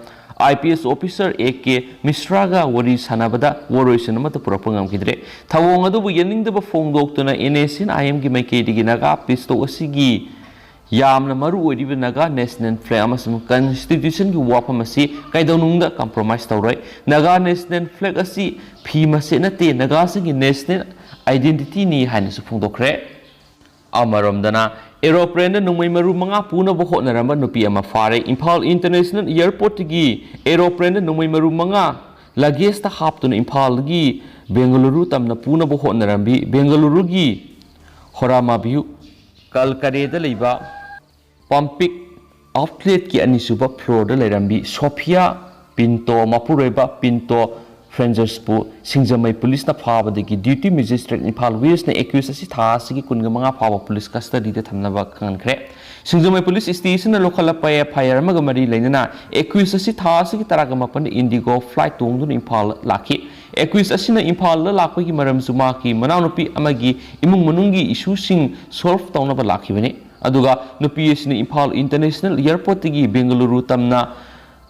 I P S officer A K ꯃꯤꯁ꯭ꯔꯥꯒ ꯋꯥꯔꯤ ꯁꯥꯟꯅꯕꯗ ꯋꯥꯔꯣꯏꯁꯤꯟ ꯑꯃꯠꯇ ꯄꯨꯔꯛꯄ ꯉꯝꯈꯤꯗ꯭ꯔꯦ꯫ ꯊꯧꯑꯣꯡ ꯑꯗꯨꯕꯨ ꯌꯦꯡꯅꯤꯡꯗꯕ ꯐꯣꯡꯗꯣꯛꯇꯨꯅ ꯑꯦꯟ ꯑꯦꯁ ꯑꯦꯟ ꯑꯥꯏ ꯑꯦꯝꯒꯤ ꯃꯥꯏꯀꯩꯗꯒꯤ ꯅꯥꯒꯥ ꯄꯤꯁ ꯇꯣꯛ ꯑꯁꯤꯒꯤ ꯌꯥꯝꯅ ꯃꯔꯨ ꯑꯣꯏꯔꯤꯕ ꯅꯥꯒꯥ ꯅꯦꯁꯅꯦꯜ ꯐ꯭ꯂꯦꯒ ꯑꯃꯁꯨꯡ ꯀꯟꯁꯇꯤꯇ꯭ꯌꯨꯁꯟꯒꯤ ꯋꯥꯐꯝ ꯑꯁꯤ ꯀꯩꯗꯧꯅꯨꯡꯗ ꯀꯝꯄ꯭ꯔꯣꯃꯥꯏꯁ ꯇꯧꯔꯣꯏ꯫ ꯅꯥꯒꯥ ꯅꯦꯁꯅꯦꯜ ꯐ꯭ꯂꯦꯒ ꯑꯁꯤ ꯐꯤ ꯃꯆꯦꯠ ꯅꯠꯇꯦ, ꯅꯥꯒꯥꯁꯤꯡꯒꯤ ꯅꯦꯁꯅꯦꯜ ꯑꯥꯏꯗꯦꯟꯇꯤꯇꯤꯅꯤ ꯍꯥꯏꯅꯁꯨ ꯐꯣꯡꯗꯣꯛꯈ꯭ꯔꯦ꯫ ꯑꯃꯔꯣꯝꯗꯅ, ꯑꯦꯔꯣꯄ꯭ꯂꯦꯟꯗ ꯅꯣꯡꯃꯩ ꯃꯔꯨ ꯃꯉꯥ ꯄꯨꯅꯕ ꯍꯣꯠꯅꯔꯝꯕ ꯅꯨꯄꯤ ꯑꯃ ꯐꯥꯔꯦ꯫ ꯏꯝꯐꯥꯜ ꯏꯟꯇꯔꯅꯦꯁꯅꯦꯜ ꯑꯦꯌꯔꯄꯣꯔꯠꯇꯒꯤ ꯑꯦꯔꯣꯄ꯭ꯂꯦꯟꯗ ꯅꯣꯡꯃꯩ ꯃꯔꯨ ꯃꯉꯥ ꯂꯒꯦꯖꯇ ꯍꯥꯞꯇꯨꯅ ꯏꯝꯐꯥꯜꯗꯒꯤ ꯕꯦꯡꯒꯂꯨꯔꯨ ꯇꯝꯅ ꯄꯨꯅꯕ ꯍꯣꯠꯅꯔꯝꯕꯤ ꯕꯦꯡꯒꯂꯨꯔꯨꯒꯤ ꯍꯣꯔꯥꯃꯥꯕꯤꯌꯨ ꯀꯜꯀꯔꯦꯗ ꯂꯩꯕ ꯄꯝꯄꯤꯛ ꯑꯥꯎꯠꯂꯦꯠꯀꯤ ꯑꯅꯤꯁꯨꯕ ꯐ꯭ꯂꯣꯔꯗ ꯂꯩꯔꯝꯕꯤ ꯁꯣꯐꯤꯌꯥ ꯄꯤꯟꯇꯣ, ꯃꯄꯨꯔꯣꯏꯕ ꯄꯤꯟꯇꯣ ꯐ꯭ꯔꯦꯟꯖꯔꯁꯄꯨ ꯁꯤꯡꯖꯃꯩ ꯄꯨꯂꯤꯁꯅ ꯐꯥꯕꯗꯒꯤ ꯗ꯭ꯌꯨꯇꯤ ꯃꯦꯖꯤꯁꯇ꯭ꯔꯦꯠ ꯏꯝꯐꯥꯜ ꯋꯦꯁꯅ ꯑꯦꯀ꯭ꯌꯨꯁ ꯑꯁꯤ ꯊꯥ ꯑꯁꯤꯒꯤ ꯀꯨꯟꯒ ꯃꯉꯥ ꯐꯥꯎꯕ ꯄꯨꯂꯤꯁ ꯀꯁꯇꯗꯤꯗ ꯊꯝꯅꯕ ꯈꯪꯍꯟꯈ꯭ꯔꯦ꯫ ꯁꯤꯡꯖꯃꯩ ꯄꯨꯂꯤꯁ ꯁ꯭ꯇꯦꯁꯟꯅ ꯂꯧꯈꯠꯂꯛꯄ ꯑꯦꯐ ꯑꯥꯏ ꯑꯥꯔ ꯑꯃꯒ ꯃꯔꯤ ꯂꯩꯅꯅ ꯑꯦꯀ꯭ꯌꯨꯁ ꯑꯁꯤ ꯊꯥ ꯑꯁꯤꯒꯤ ꯇꯔꯥꯒ ꯃꯥꯄꯟꯗ ꯏꯟꯗꯤꯒꯣ ꯐ꯭ꯂꯥꯏꯠ ꯇꯣꯡꯗꯨꯅ ꯏꯝꯐꯥꯜꯗ ꯂꯥꯛꯈꯤ꯫ ꯑꯦꯀ꯭ꯌꯨꯁ ꯑꯁꯤꯅ ꯏꯝꯐꯥꯜꯗ ꯂꯥꯛꯄꯒꯤ ꯃꯔꯝꯁꯨ ꯃꯍꯥꯛꯀꯤ ꯃꯅꯥꯎꯅꯨꯄꯤ ꯑꯃꯒꯤ ꯏꯃꯨꯡ ꯃꯅꯨꯡꯒꯤ ꯏꯁꯨꯁꯤꯡ ꯁꯣꯜꯚ ꯇꯧꯅꯕ ꯂꯥꯛꯈꯤꯕꯅꯤ꯫ ꯑꯗꯨꯒ ꯅꯨꯄꯤ ꯑꯁꯤꯅ ꯏꯝꯐꯥꯜ ꯏꯟꯇꯔꯅꯦꯁꯅꯦꯜ ꯑꯦꯌꯔꯄꯣꯔꯠꯇꯒꯤ ꯕꯦꯡꯒꯂꯨꯔꯨ ꯇꯝꯅ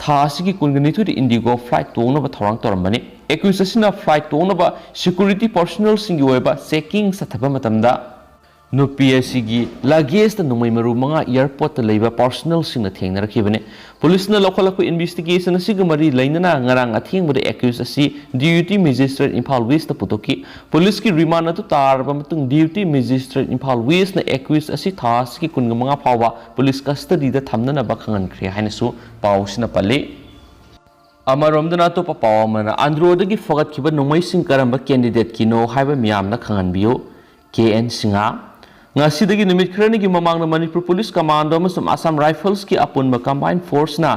ꯊꯥ ꯑꯁꯤꯒꯤ ꯀꯨꯟꯒ ꯅꯤꯊꯣꯏꯗ ꯏꯟꯗꯤꯒꯣ ꯐ꯭ꯂꯥꯏꯠ ꯇꯣꯡꯅꯕ ꯊꯧꯔꯥꯡ ꯇꯧꯔꯝꯕꯅꯤ꯫ ꯑꯦꯀ꯭ꯌꯨꯁ ꯑꯁꯤꯅ ꯐ꯭ꯂꯥꯏꯠ ꯇꯣꯡꯅꯕ ꯁꯦꯀ꯭ꯌꯨꯔꯤꯇꯤ ꯄꯔꯁꯣꯅꯦꯜꯁꯤꯡꯒꯤ ꯑꯣꯏꯕ ꯆꯦꯀꯤꯡ ꯆꯠꯊꯕ ꯃꯇꯝꯗ ꯅꯨꯄꯤ ꯑꯁꯤꯒꯤ ꯂꯒꯦꯖꯇ ꯅꯣꯡꯃꯩ ꯃꯔꯨ ꯃꯉꯥ ꯑꯦꯌꯔꯄꯣꯔꯠꯇ ꯂꯩꯕ ꯄꯔꯁꯣꯅꯦꯜꯁꯤꯡꯅ ꯊꯦꯡꯅꯔꯛꯈꯤꯕꯅꯤ꯫ ꯄꯨꯂꯤꯁꯅ ꯂꯧꯈꯠꯂꯛꯄ ꯏꯟꯚꯦꯁꯇꯤꯒꯦꯁꯟ ꯑꯁꯤꯒ ꯃꯔꯤ ꯂꯩꯅꯅ ꯉꯔꯥꯡ ꯑꯊꯦꯡꯕꯗ ꯑꯦꯀ꯭ꯌꯨꯁ ꯑꯁꯤ ꯗ꯭ꯌꯨꯇꯤ ꯃꯦꯖꯤꯁꯇ꯭ꯔꯦꯠ ꯏꯝꯐꯥꯜ ꯋꯦꯁꯇ ꯄꯨꯊꯣꯛꯈꯤ꯫ ꯄꯨꯂꯤꯁꯀꯤ ꯔꯤꯃꯥꯟ ꯑꯗꯨ ꯇꯥꯔꯕ ꯃꯇꯨꯡ ꯗ꯭ꯌꯨꯇꯤ ꯃꯦꯖꯤꯁꯇ꯭ꯔꯦꯠ ꯏꯝꯐꯥꯜ ꯋꯦꯁꯅ ꯑꯦꯀ꯭ꯌꯨꯁ ꯑꯁꯤ ꯊꯥ ꯑꯁꯤꯒꯤ ꯀꯨꯟꯒ ꯃꯉꯥ ꯐꯥꯎꯕ ꯄꯨꯂꯤꯁ ꯀꯁꯇꯗꯤꯗ ꯊꯝꯅꯅꯕ ꯈꯪꯍꯟꯈ꯭ꯔꯦ ꯍꯥꯏꯅꯁꯨ ꯄꯥꯎꯁꯤꯅ ꯄꯜꯂꯤ꯫ ꯑꯃꯔꯣꯝꯗꯅ ꯑꯇꯣꯞꯄ ꯄꯥꯎ ꯑꯃꯅ, ꯑꯟꯗ꯭ꯔꯣꯗꯒꯤ ꯐꯒꯠꯈꯤꯕ ꯅꯣꯡꯃꯩꯁꯤꯡ ꯀꯔꯝꯕ ꯀꯦꯟꯗꯤꯗꯦꯠꯀꯤꯅꯣ ꯍꯥꯏꯕ ꯃꯤꯌꯥꯝꯅ ꯈꯪꯍꯟꯕꯤꯌꯨ꯫ ꯀꯦ ꯑꯦꯟ ꯁꯤꯡꯍ꯫ ꯉꯁꯤꯗꯒꯤ ꯅꯨꯃꯤꯠ ꯈꯔꯅꯤꯒꯤ ꯃꯃꯥꯡꯗ ꯃꯅꯤꯄꯨꯔ ꯄꯨꯂꯤꯁ ꯀꯃꯥꯟꯗꯣ ꯑꯃꯁꯨꯡ ꯑꯁꯥꯝ ꯔꯥꯏꯐꯜꯁꯀꯤ ꯑꯄꯨꯟꯕ ꯀꯝꯕꯥꯏꯟ ꯐꯣꯔꯁꯅ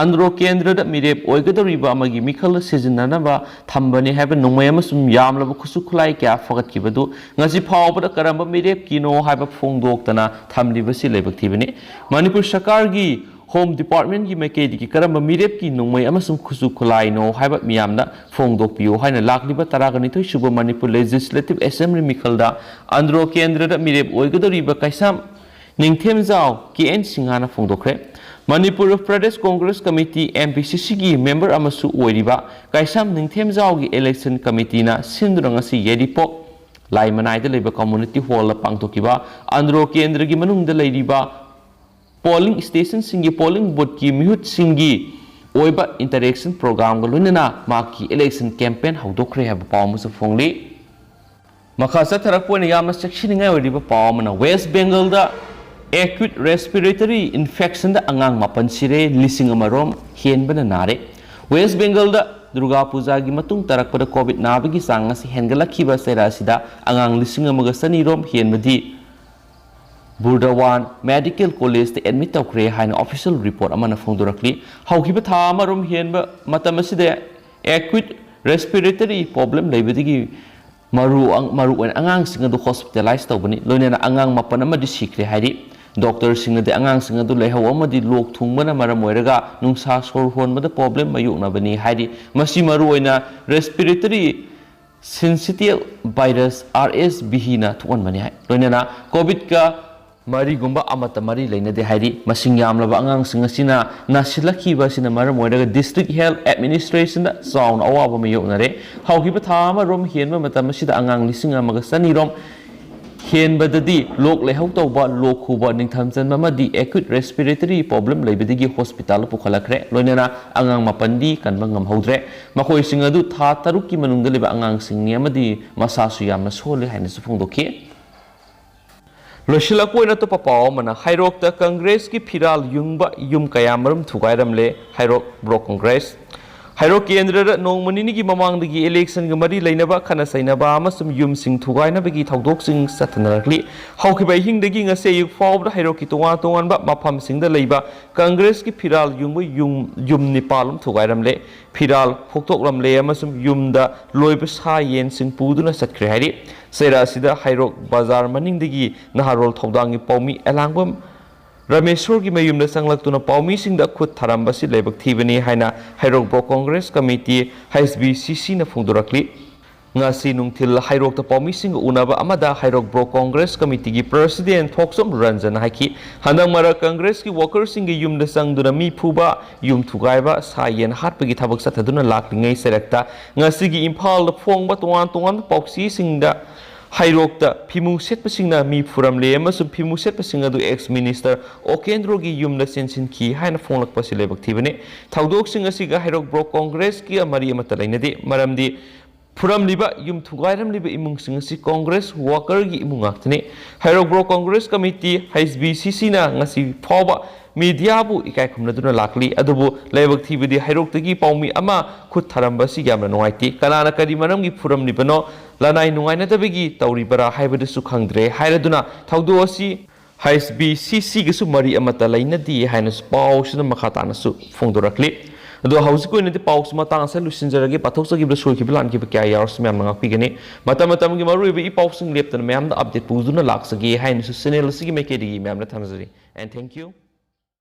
ꯑꯟꯗ꯭ꯔꯣ ꯀꯦꯟꯗ꯭ꯔꯗ ꯃꯤꯔꯦꯞ ꯑꯣꯏꯒꯗꯧꯔꯤꯕ ꯑꯃꯒꯤ ꯃꯤꯈꯜ ꯁꯤꯖꯤꯟꯅꯅꯕ ꯊꯝꯕꯅꯤ ꯍꯥꯏꯕ ꯅꯣꯡꯃꯩ ꯑꯃꯁꯨꯡ ꯌꯥꯝꯂꯕ ꯈꯨꯠꯁꯨ ꯈꯨꯠꯂꯥꯏ ꯀꯌꯥ ꯐꯒꯠꯈꯤꯕꯗꯨ ꯉꯁꯤ ꯐꯥꯎꯕꯗ ꯀꯔꯝꯕ ꯃꯤꯔꯦꯞꯀꯤꯅꯣ ꯍꯥꯏꯕ ꯐꯣꯡꯗꯣꯛꯇꯅ ꯊꯝꯂꯤꯕꯁꯤ ꯂꯥꯏꯕꯛ ꯊꯤꯕꯅꯤ꯫ ꯃꯅꯤꯄꯨꯔ ꯁꯔꯀꯥꯔꯒꯤ ꯍꯣꯝ ꯗꯤꯄꯥꯔꯠꯃꯦꯟꯒꯤ ꯃꯥꯏꯀꯩꯗꯒꯤ ꯀꯔꯝꯕ ꯃꯤꯔꯦꯞꯀꯤ ꯅꯣꯡꯃꯩ ꯑꯃꯁꯨꯡ ꯈꯨꯠꯁꯨ ꯈꯨꯠꯂꯥꯏꯅꯣ ꯍꯥꯏꯕ ꯃꯤꯌꯥꯝꯅ ꯐꯣꯡꯗꯣꯛꯄꯤꯌꯨ ꯍꯥꯏꯅ ꯂꯥꯛꯂꯤꯕ ꯇꯔꯥꯒ ꯅꯤꯊꯣꯏ ꯁꯨꯕ ꯃꯅꯤꯄꯨꯔ ꯂꯦꯖꯤꯁꯂꯦꯇꯤꯚ ꯑꯦꯁꯦꯝꯕ꯭ꯂꯤ ꯃꯤꯈꯜꯗ ꯑꯟꯗ꯭ꯔꯣ ꯀꯦꯟꯗ꯭ꯔꯗ ꯃꯤꯔꯦꯞ ꯑꯣꯏꯒꯗꯧꯔꯤꯕ ꯀꯩꯁꯥꯝ ꯅꯤꯡꯊꯦꯝꯖꯥꯎ ꯀꯦ ꯑꯦꯟ ꯁꯤꯡꯍꯅ ꯐꯣꯡꯗꯣꯛꯈ꯭ꯔꯦ꯫ Manipur Pradesh Congress committee, M P C ꯁꯤꯒꯤ ꯃꯦꯝꯕꯔ ꯑꯃꯁꯨ ꯑꯣꯏꯔꯤꯕ ꯀꯩꯁꯥꯝ ꯅꯤꯡꯊꯦꯝꯖꯥꯎꯒꯤ ꯏꯂꯦꯛꯁꯟ ꯀꯃꯤꯇꯤꯅ ꯁꯤꯟꯗꯨꯅ ꯉꯁꯤ ꯌꯥꯏꯔꯤꯄꯣꯛ ꯂꯥꯏꯃꯅꯥꯏꯗ ꯂꯩꯕ ꯀꯝꯃꯨꯅꯤꯇꯤ ꯍꯣꯜꯗ ꯄꯥꯡꯊꯣꯛꯈꯤꯕ ꯑꯟꯗ꯭ꯔꯣ ꯀꯦꯟꯗ꯭ꯔꯒꯤ ꯃꯅꯨꯡꯗ ꯂꯩꯔꯤꯕ ꯄꯣꯂꯤꯡ ꯁ꯭ꯇꯦꯁꯟꯁꯤꯡꯒꯤ ꯄꯣꯂꯤꯡ ꯕꯨꯠꯀꯤ ꯃꯤꯍꯨꯠꯁꯤꯡꯒꯤ ꯑꯣꯏꯕ ꯏꯟꯇꯔꯦꯛꯁꯟ ꯄ꯭ꯔꯣꯒ꯭ꯔꯥꯝꯒ ꯂꯣꯏꯅꯅ ꯃꯍꯥꯛꯀꯤ ꯏꯂꯦꯛꯁꯟ ꯀꯦꯝꯄꯦꯟ ꯍꯧꯗꯣꯛꯈ꯭ꯔꯦ ꯍꯥꯏꯕ ꯄꯥꯎ ꯑꯃꯁꯨ ꯐꯣꯡꯂꯤ꯫ ꯃꯈꯥ ꯆꯠꯊꯔꯛꯄ ꯑꯣꯏꯅ ꯌꯥꯝꯅ ꯆꯦꯛꯁꯤꯟꯅꯤꯡꯉꯥꯏ ꯑꯣꯏꯔꯤꯕ ꯄꯥꯎ ꯑꯃꯅ, ꯋꯦꯁ ꯕꯦꯡꯒꯜꯗ ꯑꯦꯀ꯭ꯌꯨꯠ ꯔꯦꯁꯄꯤꯔꯦꯇꯔꯤ ꯏꯟꯐꯦꯛꯁꯟꯗ ꯑꯉꯥꯡ ꯃꯥꯄꯟ ꯁꯤꯔꯦ, ꯂꯤꯁꯤꯡ ꯑꯃꯔꯣꯝ ꯍꯦꯟꯕꯅ ꯅꯥꯔꯦ꯫ ꯋꯦꯁ ꯕꯦꯡꯒꯜꯗ ꯗꯨꯔꯒꯥ ꯄꯨꯖꯥꯒꯤ ꯃꯇꯨꯡ ꯇꯥꯔꯛꯄꯗ ꯀꯣꯚꯤꯗ ꯅꯥꯕꯒꯤ ꯆꯥꯡ ꯑꯁꯤ ꯍꯦꯟꯒꯠꯂꯛꯈꯤꯕ ꯆꯩꯔꯥ ꯑꯁꯤꯗ ꯑꯉꯥꯡ ꯂꯤꯁꯤꯡ ꯑꯃꯒ ꯆꯅꯤ ꯔꯣꯝ ꯍꯦꯟꯕꯗꯤ ꯕꯨꯔꯗꯋꯥꯟ ꯃꯦꯗꯤꯀꯦꯜ ꯀꯣꯂꯦꯖꯇ ꯑꯦꯗꯃꯤꯠ ꯇꯧꯈ꯭ꯔꯦ ꯍꯥꯏꯅ ꯑꯣꯐꯤꯁꯤꯌꯦꯜ ꯔꯤꯄꯣꯔꯠ ꯑꯃꯅ ꯐꯣꯡꯗꯣꯔꯛꯂꯤ꯫ ꯍꯧꯈꯤꯕ ꯊꯥ ꯑꯃꯔꯣꯝ ꯍꯦꯟꯕ ꯃꯇꯝ ꯑꯁꯤꯗ ꯑꯦꯀ꯭ꯌꯨꯠ ꯔꯦꯁꯄꯤꯔꯦꯇꯔꯤ ꯄ꯭ꯔꯣꯕ꯭ꯂꯦꯝ ꯂꯩꯕꯗꯒꯤ ꯃꯔꯨ-, ꯃꯔꯨꯑꯣꯏꯅ ꯑꯉꯥꯡꯁꯤꯡ ꯑꯗꯨ ꯍꯣꯁꯄꯤꯇꯥꯂꯥꯏꯁ ꯇꯧꯕꯅꯤ꯫ ꯂꯣꯏꯅꯅ ꯑꯉꯥꯡ ꯃꯥꯄꯟ ꯑꯃꯗꯤ ꯁꯤꯈ꯭ꯔꯦ ꯍꯥꯏꯔꯤ꯫ ꯗꯣꯛꯇꯔꯁꯤꯡꯅꯗꯤ ꯑꯉꯥꯡꯁꯤꯡ ꯑꯗꯨ ꯂꯥꯏꯍꯧ ꯑꯃꯗꯤ ꯂꯣꯛ ꯊꯨꯡꯕꯅ ꯃꯔꯝ ꯑꯣꯏꯔꯒ ꯅꯨꯡꯁꯥ ꯁꯣꯔ ꯍꯣꯟꯕꯗ ꯄ꯭ꯔꯣꯕ꯭ꯂꯦꯝ ꯃꯥꯌꯣꯛꯅꯕꯅꯤ ꯍꯥꯏꯔꯤ꯫ ꯃꯁꯤ ꯃꯔꯨꯑꯣꯏꯅ ꯔꯦꯁꯄꯤꯔꯦꯇꯔꯤ ꯁꯤꯟꯁꯤꯇꯤꯌꯦꯜ ꯚꯥꯏꯔꯁ, ꯑꯥꯔ ꯑꯦꯁ ꯚꯤ ꯅ ꯊꯣꯛꯍꯟꯕꯅꯤ ꯍꯥꯏ꯫ ꯂꯣꯏꯅꯅ ꯀꯣꯚꯤꯗꯀ ꯃꯔꯤꯒꯨꯝꯕ ꯑꯃꯠꯇ ꯃꯔꯤ ꯂꯩꯅꯗꯦ ꯍꯥꯏꯔꯤ꯫ ꯃꯁꯤꯡ ꯌꯥꯝꯂꯕ ꯑꯉꯥꯡꯁꯤꯡ ꯑꯁꯤꯅ ꯅꯥꯁꯤꯜꯂꯛꯈꯤꯕ ꯑꯁꯤꯅ ꯃꯔꯝ ꯑꯣꯏꯔꯒ ꯗꯤꯁꯇ꯭ꯔꯤꯛ ꯍꯦꯜꯊ ꯑꯦꯗꯃꯤꯅꯤꯁꯇ꯭ꯔꯦꯁꯟꯗ ꯆꯥꯎꯅ ꯑꯋꯥꯕ ꯃꯥꯌꯣꯛꯅꯔꯦ꯫ ꯍꯧꯈꯤꯕ ꯊꯥ ꯑꯃꯔꯣꯝ ꯍꯦꯟꯕ ꯃꯇꯝ ꯑꯁꯤꯗ ꯑꯉꯥꯡ ꯂꯤꯁꯤꯡ ꯑꯃꯒ ꯆꯅꯤ ꯔꯣꯝ ꯍꯦꯟꯕꯗꯗꯤ ꯂꯣꯛ ꯂꯥꯏꯍꯧ ꯇꯧꯕ, ꯂꯣꯛ ꯈꯨꯕ, ꯅꯤꯡꯊꯝ ꯆꯟꯕ ꯑꯃꯗꯤ ꯑꯦꯀ꯭ꯌꯨꯠ ꯔꯦꯁꯄꯤꯔꯦꯇꯔꯤ ꯄ꯭ꯔꯣꯕ꯭ꯂꯦꯝ ꯂꯩꯕꯗꯒꯤ ꯍꯣꯁꯄꯤꯇꯥꯜꯗ ꯄꯨꯈꯠꯂꯛꯈ꯭ꯔꯦ꯫ ꯂꯣꯏꯅꯅ ꯑꯉꯥꯡ ꯃꯥꯄꯟꯗꯤ ꯀꯟꯕ ꯉꯝꯍꯧꯗ꯭ꯔꯦ꯫ ꯃꯈꯣꯏꯁꯤꯡ ꯑꯗꯨ ꯊꯥ ꯇꯔꯨꯛꯀꯤ ꯃꯅꯨꯡꯗ ꯂꯩꯕ ꯑꯉꯥꯡꯁꯤꯡꯅꯤ ꯑꯃꯗꯤ ꯃꯁꯥꯁꯨ ꯌꯥꯝꯅ ꯁꯣꯜꯂꯤ ꯍꯥꯏꯅꯁꯨ ꯐꯣꯡꯗꯣꯛꯈꯤ꯫ ꯂꯣꯏꯁꯤꯜꯂꯛꯄ ꯑꯣꯏꯅ ꯑꯇꯣꯞꯄ ꯄꯥꯎ ꯑꯃꯅ, ꯍꯩꯔꯣꯛꯇ ꯀꯪꯒ꯭ꯔꯦꯁꯀꯤ ꯐꯤꯔꯥꯜ ꯌꯨꯡꯕ ꯌꯨꯝ ꯀꯌꯥ ꯃꯔꯨꯝ ꯊꯨꯒꯥꯏꯔꯝꯂꯦ, ꯍꯩꯔꯣꯛ ꯕ꯭ꯂꯣꯛ ꯀꯪꯒ꯭ꯔꯦꯁ꯫ ꯍꯩꯔꯣꯛ ꯀꯦꯟꯗ꯭ꯔꯗ ꯅꯣꯡꯃ ꯅꯤꯅꯤꯒꯤ ꯃꯃꯥꯡꯗꯒꯤ ꯏꯂꯦꯛꯁꯟꯒ ꯃꯔꯤ ꯂꯩꯅꯕ ꯈꯠꯅ ꯆꯩꯅꯕ ꯑꯃꯁꯨꯡ ꯌꯨꯝꯁꯤꯡ ꯊꯨꯒꯥꯏꯅꯕꯒꯤ ꯊꯧꯗꯣꯛꯁꯤꯡ ꯆꯠꯊꯅꯔꯛꯂꯤ꯫ ꯍꯧꯈꯤꯕ ꯑꯍꯤꯡꯗꯒꯤ ꯉꯁꯤ ꯑꯌꯨꯛ ꯐꯥꯎꯕꯗ ꯍꯩꯔꯣꯛꯀꯤ ꯇꯣꯉꯥꯟ ꯇꯣꯉꯥꯟꯕ ꯃꯐꯝꯁꯤꯡꯗ ꯂꯩꯕ ꯀꯪꯒ꯭ꯔꯦꯁꯀꯤ ꯐꯤꯔꯥꯜ ꯌꯨꯡꯕ ꯌꯨꯝ, ꯌꯨꯝ ꯅꯤꯄꯥꯜ ꯑꯃ ꯊꯨꯒꯥꯏꯔꯝꯂꯦ꯫ ꯐꯤꯔꯥꯜ ꯐꯣꯛꯇꯣꯛꯂꯝꯂꯦ ꯑꯃꯁꯨꯡ ꯌꯨꯝꯗ ꯂꯣꯏꯕ ꯁꯥ ꯌꯦꯟꯁꯤꯡ ꯄꯨꯗꯨꯅ ꯆꯠꯈ꯭ꯔꯦ ꯍꯥꯏꯔꯤ꯫ ꯆꯩꯔꯥ ꯑꯁꯤꯗ ꯍꯩꯔꯣꯛ ꯕꯖꯥꯔ ꯃꯅꯤꯡꯗꯒꯤ ꯅꯍꯥꯔꯣꯜ ꯊꯧꯗꯥꯡꯒꯤ ꯄꯥꯎꯃꯤ ꯑꯦꯂꯥꯡꯕꯝ ꯔꯥꯃꯦꯁꯣꯔꯒꯤ ꯃꯌꯨꯝꯗ ꯆꯪꯂꯛꯇꯨꯅ ꯄꯥꯎꯃꯤꯁꯤꯡꯗ ꯈꯨꯠ ꯊꯥꯔꯝꯕꯁꯤ ꯂꯥꯏꯕꯛ ꯊꯤꯕꯅꯤ ꯍꯥꯏꯅ Heirok block Congress committee, H B C ꯁꯤꯅ ꯐꯣꯡꯗꯣꯔꯛꯂꯤ꯫ ꯉꯁꯤ ꯅꯨꯡꯊꯤꯜ ꯍꯩꯔꯣꯛꯇ ꯄꯥꯎꯃꯤꯁꯤꯡꯒ ꯎꯅꯕ ꯑꯃꯗ ꯍꯩꯔꯣꯛ ꯕ꯭ꯂꯣꯛ ꯀꯣꯡꯒ꯭ꯔꯦꯁ ꯀꯃꯤꯇꯤꯒꯤ ꯄ꯭ꯔꯁꯤꯗꯦꯟ ꯊꯣꯛꯆꯣꯝ ꯔꯟꯖꯟꯅ ꯍꯥꯏꯈꯤ, ꯍꯟꯗꯛ ꯃꯔꯛ ꯀꯪꯒ꯭ꯔꯦꯁꯀꯤ ꯋꯥꯀꯔꯁꯤꯡꯒꯤ ꯌꯨꯝꯗ ꯆꯪꯗꯨꯅ ꯃꯤ ꯐꯨꯕ, ꯌꯨꯝ ꯊꯨꯒꯥꯏꯕ, ꯁꯥ ꯌꯦꯟ ꯍꯥꯠꯄꯒꯤ ꯊꯕꯛ ꯆꯠꯊꯗꯨꯅ ꯂꯥꯛꯂꯤꯉꯩ ꯆꯩꯔꯛꯇ ꯉꯁꯤꯒꯤ ꯏꯝꯐꯥꯜꯗ ꯐꯣꯡꯕ ꯇꯣꯉꯥꯟ ꯇꯣꯉꯥꯟꯕ ꯄꯥꯎꯆꯦꯁꯤꯡꯗ ꯍꯩꯔꯣꯛꯇ ꯐꯤꯃꯨ ꯁꯦꯠꯄꯁꯤꯡꯅ ꯃꯤ ꯐꯨꯔꯝꯂꯦ ꯑꯃꯁꯨꯡ ꯐꯤꯃꯨ ꯁꯦꯠꯄꯁꯤꯡ ꯑꯗꯨ ꯑꯦꯛꯁ ꯃꯤꯅꯤꯁꯇꯔ ꯑꯣꯀꯦꯟꯗ꯭ꯔꯣꯒꯤ ꯌꯨꯝꯗ ꯆꯦꯟꯁꯤꯟꯈꯤ ꯍꯥꯏꯅ ꯐꯣꯡꯂꯛꯄꯁꯤ ꯂꯥꯏꯕꯛ ꯊꯤꯕꯅꯤ꯫ ꯊꯧꯗꯣꯛꯁꯤꯡ ꯑꯁꯤꯒ ꯍꯩꯔꯣꯛ ꯕ꯭ꯂꯣꯛ ꯀꯣꯡꯒ꯭ꯔꯦꯁꯀꯤ ꯃꯔꯤ ꯑꯃꯠꯇ ꯂꯩꯅꯗꯦ, ꯃꯔꯝꯗꯤ ꯐꯨꯔꯝꯂꯤꯕ, ꯌꯨꯝ ꯊꯨꯒꯥꯏꯔꯝꯂꯤꯕ ꯏꯃꯨꯡꯁꯤꯡ ꯑꯁꯤ ꯀꯣꯡꯒ꯭ꯔꯦꯁ ꯋꯥꯀꯔꯒꯤ ꯏꯃꯨꯡ ꯉꯥꯛꯇꯅꯤ꯫ Heirok block Congress committee, H B C ꯁꯤꯅ ꯉꯁꯤ ꯐꯥꯎꯕ ꯃꯤꯗꯤꯌꯥꯕꯨ ꯏꯀꯥꯏ ꯈꯨꯝꯅꯗꯨꯅ ꯂꯥꯛꯂꯤ꯫ ꯑꯗꯨꯕꯨ ꯂꯥꯏꯕꯛ ꯊꯤꯕꯗꯤ ꯍꯩꯔꯣꯛꯇꯒꯤ ꯄꯥꯎꯃꯤ ꯑꯃ ꯈꯨꯠ ꯊꯥꯔꯝꯕ ꯑꯁꯤ ꯌꯥꯝꯅ ꯅꯨꯡꯉꯥꯏꯇꯦ꯫ ꯀꯅꯥꯅ ꯀꯔꯤ ꯃꯔꯝꯒꯤ ꯐꯨꯔꯝꯂꯤꯕꯅꯣ? ꯂꯅꯥꯏ ꯅꯨꯡꯉꯥꯏꯅꯗꯕꯒꯤ ꯇꯧꯔꯤꯕꯔꯥ ꯍꯥꯏꯕꯗꯨꯁꯨ ꯈꯪꯗ꯭ꯔꯦ ꯍꯥꯏꯔꯗꯨꯅ ꯊꯧꯗꯣꯛ ꯑꯁꯤ ꯍꯩꯆ ꯕꯤ ꯁꯤ ꯁꯤꯒꯁꯨ ꯃꯔꯤ ꯑꯃꯠꯇ ꯂꯩꯅꯗꯦ ꯍꯥꯏꯅꯁꯨ ꯄꯥꯎꯁꯤꯅ ꯃꯈꯥ ꯇꯥꯅꯁꯨ ꯐꯣꯡꯗꯣꯔꯛꯂꯤ꯫ ꯑꯗꯣ ꯍꯧꯖꯤꯛꯀꯤ ꯑꯣꯏꯅꯗꯤ ꯄꯥꯎꯁꯤ ꯃꯇꯥꯡ ꯑꯁꯤꯗ ꯂꯣꯏꯁꯤꯟꯖꯔꯒꯦ꯫ ꯄꯥꯊꯣꯛꯆꯈꯤꯕꯗ ꯁꯣꯏꯈꯤꯕ ꯂꯥꯟꯈꯤꯕ ꯀꯌꯥ ꯌꯥꯎꯔꯁꯨ ꯃꯌꯥꯝꯅ ꯉꯥꯛꯄꯤꯒꯅꯤ꯫ ꯃꯇꯝ ꯃꯇꯝꯒꯤ ꯃꯔꯨꯑꯣꯏꯕ ꯏ ꯄꯥꯎꯁꯤꯡ ꯂꯦꯞꯇꯅ ꯃꯌꯥꯝꯗ ꯑꯞꯗꯦꯠ ꯄꯨꯗꯨꯅ ꯂꯥꯛꯆꯒꯦ ꯍꯥꯏꯅꯁꯨ ꯆꯦꯅꯦꯜ ꯑꯁꯤꯒꯤ ꯃꯥꯏꯀꯩꯗꯒꯤ ꯃꯌꯥꯝꯅ ꯊꯝꯖꯔꯤ꯫ And thank you.